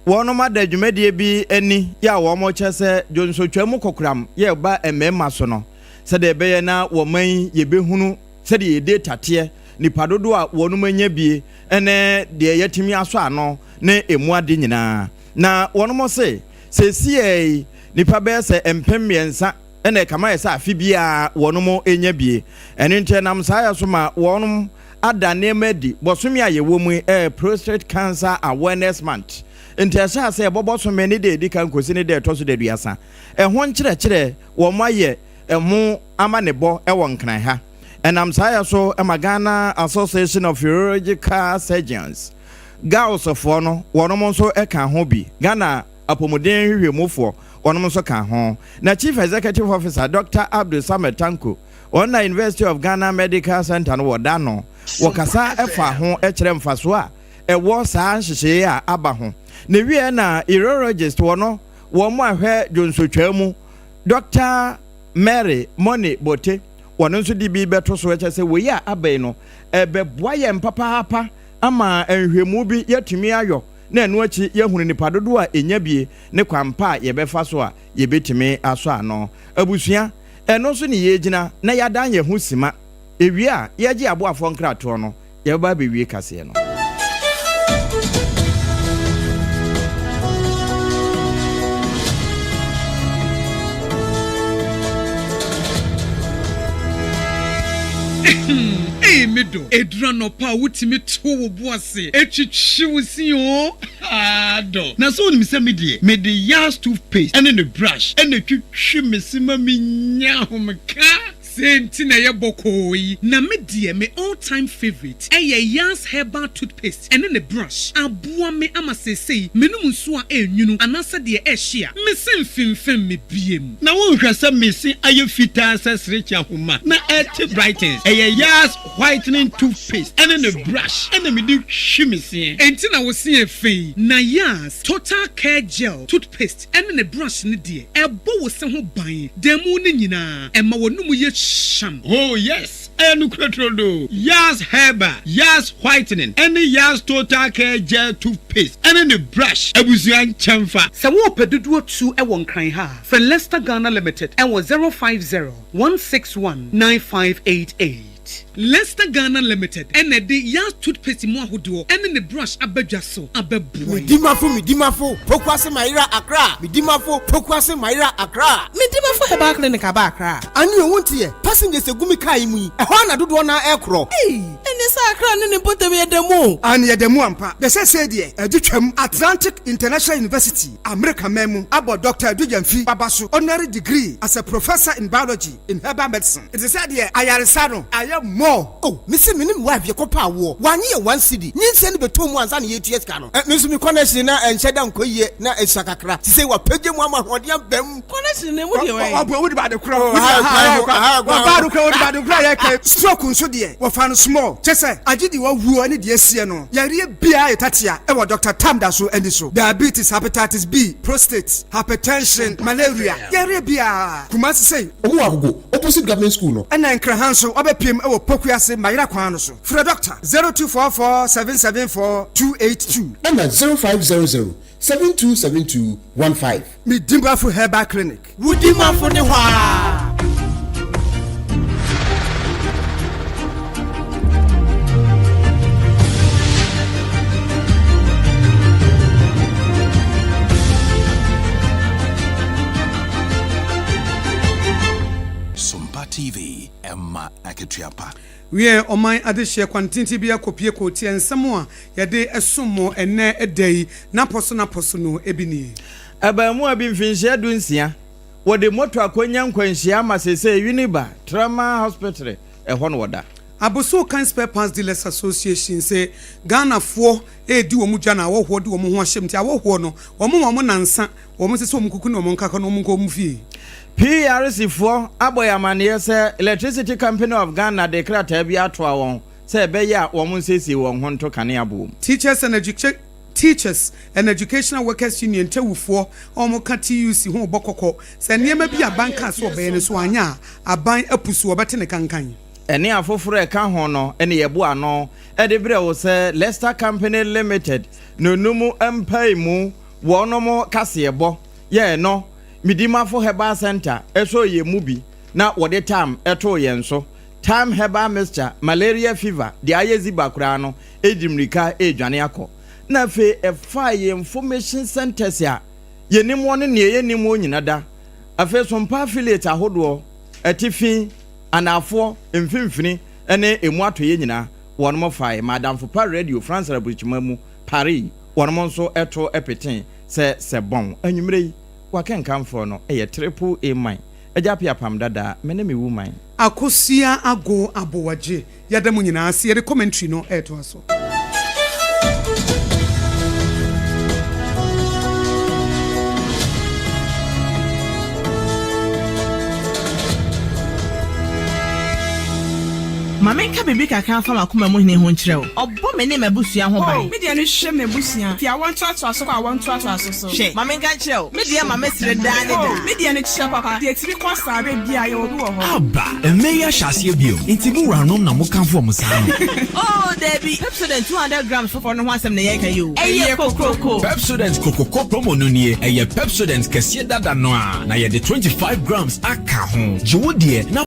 wɔnom ada dwumadie bi ani yɛ a wɔn kyɛ sɛ dwonsotwa mu kokoram yɛ ba mmarima so no sɛdeɛ ɛbɛyɛ na wɔman yi yɛbɛhunu sɛdeɛ yɛ data teɛ, nipa dodoɔ a wɔnom anya bie ne deɛ yɛatumi asɔ ano. ne emu ade nyinaa. Na wɔnom se, seesei yi nnipa bɛyɛ sɛ 3000 na ɛkame ayɛ sɛ afe biara wɔnom nya bie. Ɛno nti ɛnam saa yɛ so ma wɔnom ada nneɛma adi. Bɔsome a yɛwɔ mu yi ɛyɛ Prostate Cancer Awareness Month. Nti ɛhyɛ ase ɛbɔ bɔsome ne da ɛdi kan kɔsi ne da ɛtɔ so daduasa. Ɛho nkyerɛkyerɛ wɔn ayɛ ɛho amanebɔ wɔ Nkran ha. Ɛnam saa yɛ so ma Ghana Association of Urological Surgeons, GAUS foɔ no, wɔnom nso ka ho bi. Ghana Apɔmuden Nhwehwɛmufoɔ, wɔnom nso ka ho. Na Chief Executive Officer, Dɔkta Abdul Samad Tanko, wɔn na University of Ghana Medical Centre no wɔda ano. Wɔkasa faa ho kyerɛ mfasoɔ a ɛwɔ saa nhyehyɛeɛ a aba ho. Na wieɛ na Urologist wɔ no, wɔn a hwɛ dwonsotwaa mu, Dɔkta Mary Money Bote, wɔno nso de bi bɛto so kyɛ sɛ wei a aba yi no, ɛbɛboa yɛn papaapa ama nhwɛmu bi yɛatumi ayɔ na ɛno akyi yɛahunu nnipa dodoɔ a ɛnya bie ne kwan pa a yɛbɛfa so a yɛbɛtumi asɔ ano. Abusua, ɛno nso ne yɛgyina na yɛadan yɛn ho sima. Ɛwie a, yɛgye aboafoɔ nkratoɔ no, yɛbɛba abɛwie kaseɛ no. Ei me dɔ, ɛduru anɔpa a wotumi to wo bo ase twitwi wo se oo, haa dɔ. Na sɛ wonim sɛ me deɛ, mede Yas toothpaste ne ne brush na ɛtwitwi me se ma menya ahomeka. Sei nti na ɛyɛ bɔkɔɔ yi. Na me deɛ me all time favourite ɛyɛ Yas herbal toothpaste ɛne ne brush. Aboa me ama seesei menom nsuo a ɛnwunu anaasɛ deɛ ɛhye a, me se mfemfem me biem. Na wonhwɛ sɛ me se ayɛ fitaa sɛ serekye ahoma na ɛte brightens. Ɛyɛ Yas whitening toothpaste ɛne ne brush ɛna mede twi me seɛ. Enti na wo se yɛ fɛ yi. Na Yas total care gel toothpaste ɛne ne brush no deɛ, ɛbɔ wo se ho ban da mu no nyinaa, ɛma w'anomu yɛ hyam. Oh yes, ɛyɛ nokorɛ turodoo. Yas Herbal, Yas Whitening, ɛne Yas Total Care Gel Toothpaste ɛne ne brush abusua nkyɛnfa. Sɛ worepɛ dodoɔ tu wɔ Nkran ha a, frɛ Lester Ghana Limited wɔ 050 161 9588. Lester Ghana Limited na ɛde Yas Toothpaste mu ahodoɔ ne ne brush aba dwa so abɛboa yɛn. Medimafo Medimafo Pokuase Mayera Accra Medimafo Pokuase Mayera Accra. Medimafo Herbal Clinic aba Accra. Ane o wonteɛ, passengers egu me car yi mu yi, ɛhɔ ara na dodoɔ no ara ɛrekorɔ. Ei, ɛneɛ sɛ Accra ne ne mpɔtam yɛ da mu o. Aane yɛda mu ampa, na seesei deɛ adi twam. Atlantic International University, Amerika man mu, abɔ Dɔkta Adu Gyamfi aba so honorary degree as a Professor in Biology in Herbal Medicine. Nti sɛ deɛ ayaresa no ayɛ more. Oh me se me ne me wife yɛ kɔ pɛ awoɔ wanye yɛ one cedi nyinsɛn no bɛtɔ mu ansa na yɛtua sika no eh me nso me connection na ɛnhyɛ da nkɔ yie na ɛsua kakra sisei wapagya mu ama ahoɔden aba mu. Connection no emu deɛ wɛn. Ɔboa wode ba ade korɔ wɔba ade korɔ wode ba ade korɔ yɛ kɛ stroke nso deɛ wɔfa no small kyɛ sɛ agye deɛ wawuo ne deɛ asie no yareɛ biara yɛ tatea ɛwɔ Doctor Tam da so ani so diabetes hepatitis B prostate hypertension malaria yareɛ biara Kumasi sei. Ɔmo wɔ Agogo opposite government school no. Ɛna Nkran ha nso wabɛpiem wɔ Pokuase Mayera kwan no so. Frɛ Dɔkta 0244 774 282. Ɛna 0500 7272 15. Me Dimafo Herbal Clinic. Wo Dimafo ne hɔ aa. Sompa TV, ɛma akatua pa. Wiɛ, ɔman adehyeɛ kwantenten bi akɔpue kootia nsɛm a yɛde som mo ɛnnɛ da yi n'apɔ so n'apɔ so no bi nie. Abaamua bi mfinhyia 16, wɔde moto akɔnya nkwanhyia ama seesei Winneba Trauma Hospital ɛhɔ na ɔda. Abossey Okai Spare Parts Dealers Association se Ghanafoɔ redi wɔn dwa na awɔhoɔ de wɔn ho ahyɛ mu nti awɔhoɔ no wɔn ma wɔn nansa wɔn sɛ sɛ wɔn kuku ne wɔn nkaka na wɔn nkɔ wɔn fie. PRC foɔ abɔ yɛn amaneɛ sɛ Electricity Company of Ghana de krataa bi atoa wɔn sɛ ɛbɛyɛ a wɔn nsiesie wɔn ho nto kanea boɔ mu. Teachers and Teachers and Educational Workers Union tewufoɔ a wɔka TUC ho rebɔ kɔkɔ sɛ nneɛma bi a aban kaa sɛ ɔbɛyɛ no so anyɛ a aban apu so wɔbɛte ne kankan. Ɛne afoforo a ɛka ho no na yɛboa ano de brɛ wo sɛ Lester Company Limited nonum mpaemu wɔnom kaseɛbɔ yɛɛ no Medimafo Herbal Centre sɔɔ yɛn mu bi na wɔde Tam too yɛn so. Tam Herbal Mixture, Malaria Fever, deɛ ayɛ ziba koraa no di mmirika redwane akɔ. Na afei ɛfaa yɛn information centres a yɛnim wɔn ne nea yɛnnim wɔn nyina da. Afei Sompa affiliates ahodoɔ, atifi, anaafoɔ, mfimfini ne emu atɔeɛ nyina, wɔnom faeɛ. Ma Adamfo Pa Radio, France Aburokyima mu, Paris, wɔnom nso to petee sɛ sɛ bɔn. Anwummerɛ yi, w'akenkanfoɔ no yɛ Triple A Man, Agya Appiah Apam Dadaa, me ne me woman. Akosua Ago Aboagye Yɛda mo nyinaa ase. Yɛde commentary no retoa so. Ma menka biribi kakra mfa m'akoma mu hene ho nkyerɛ wo. Ɔbɔ me ne m'abusua ho ban. Oh, me deɛ no hwɛ m'abusua, fi awoɔ ntoatoaso kɔ awoɔ ntoatoaso so. Hwɛ, ma menka nkyerɛ wo, me deɛ ma mesere daa ne Oh, daa. me deɛ no kyerɛ papa, deɛ ɛtumi kɔ saa berɛ biara yɛwɔ bi wɔ hɔ. Aba! Mmɛ yi ahyɛ aseɛ bio, nti mo wuranom na mo kamfo wɔn saa no? Oh, dabi! Pepsodent 200 grams foforɔ no ho asɛm na yɛreka yi o. Ɛyɛ kokroko! Pepsodent Kokroko promo no nie, ɛyɛ Pepsodent kɛseɛ dada no ara, na yɛde 25 grams aka ho. Gye wo deɛ na.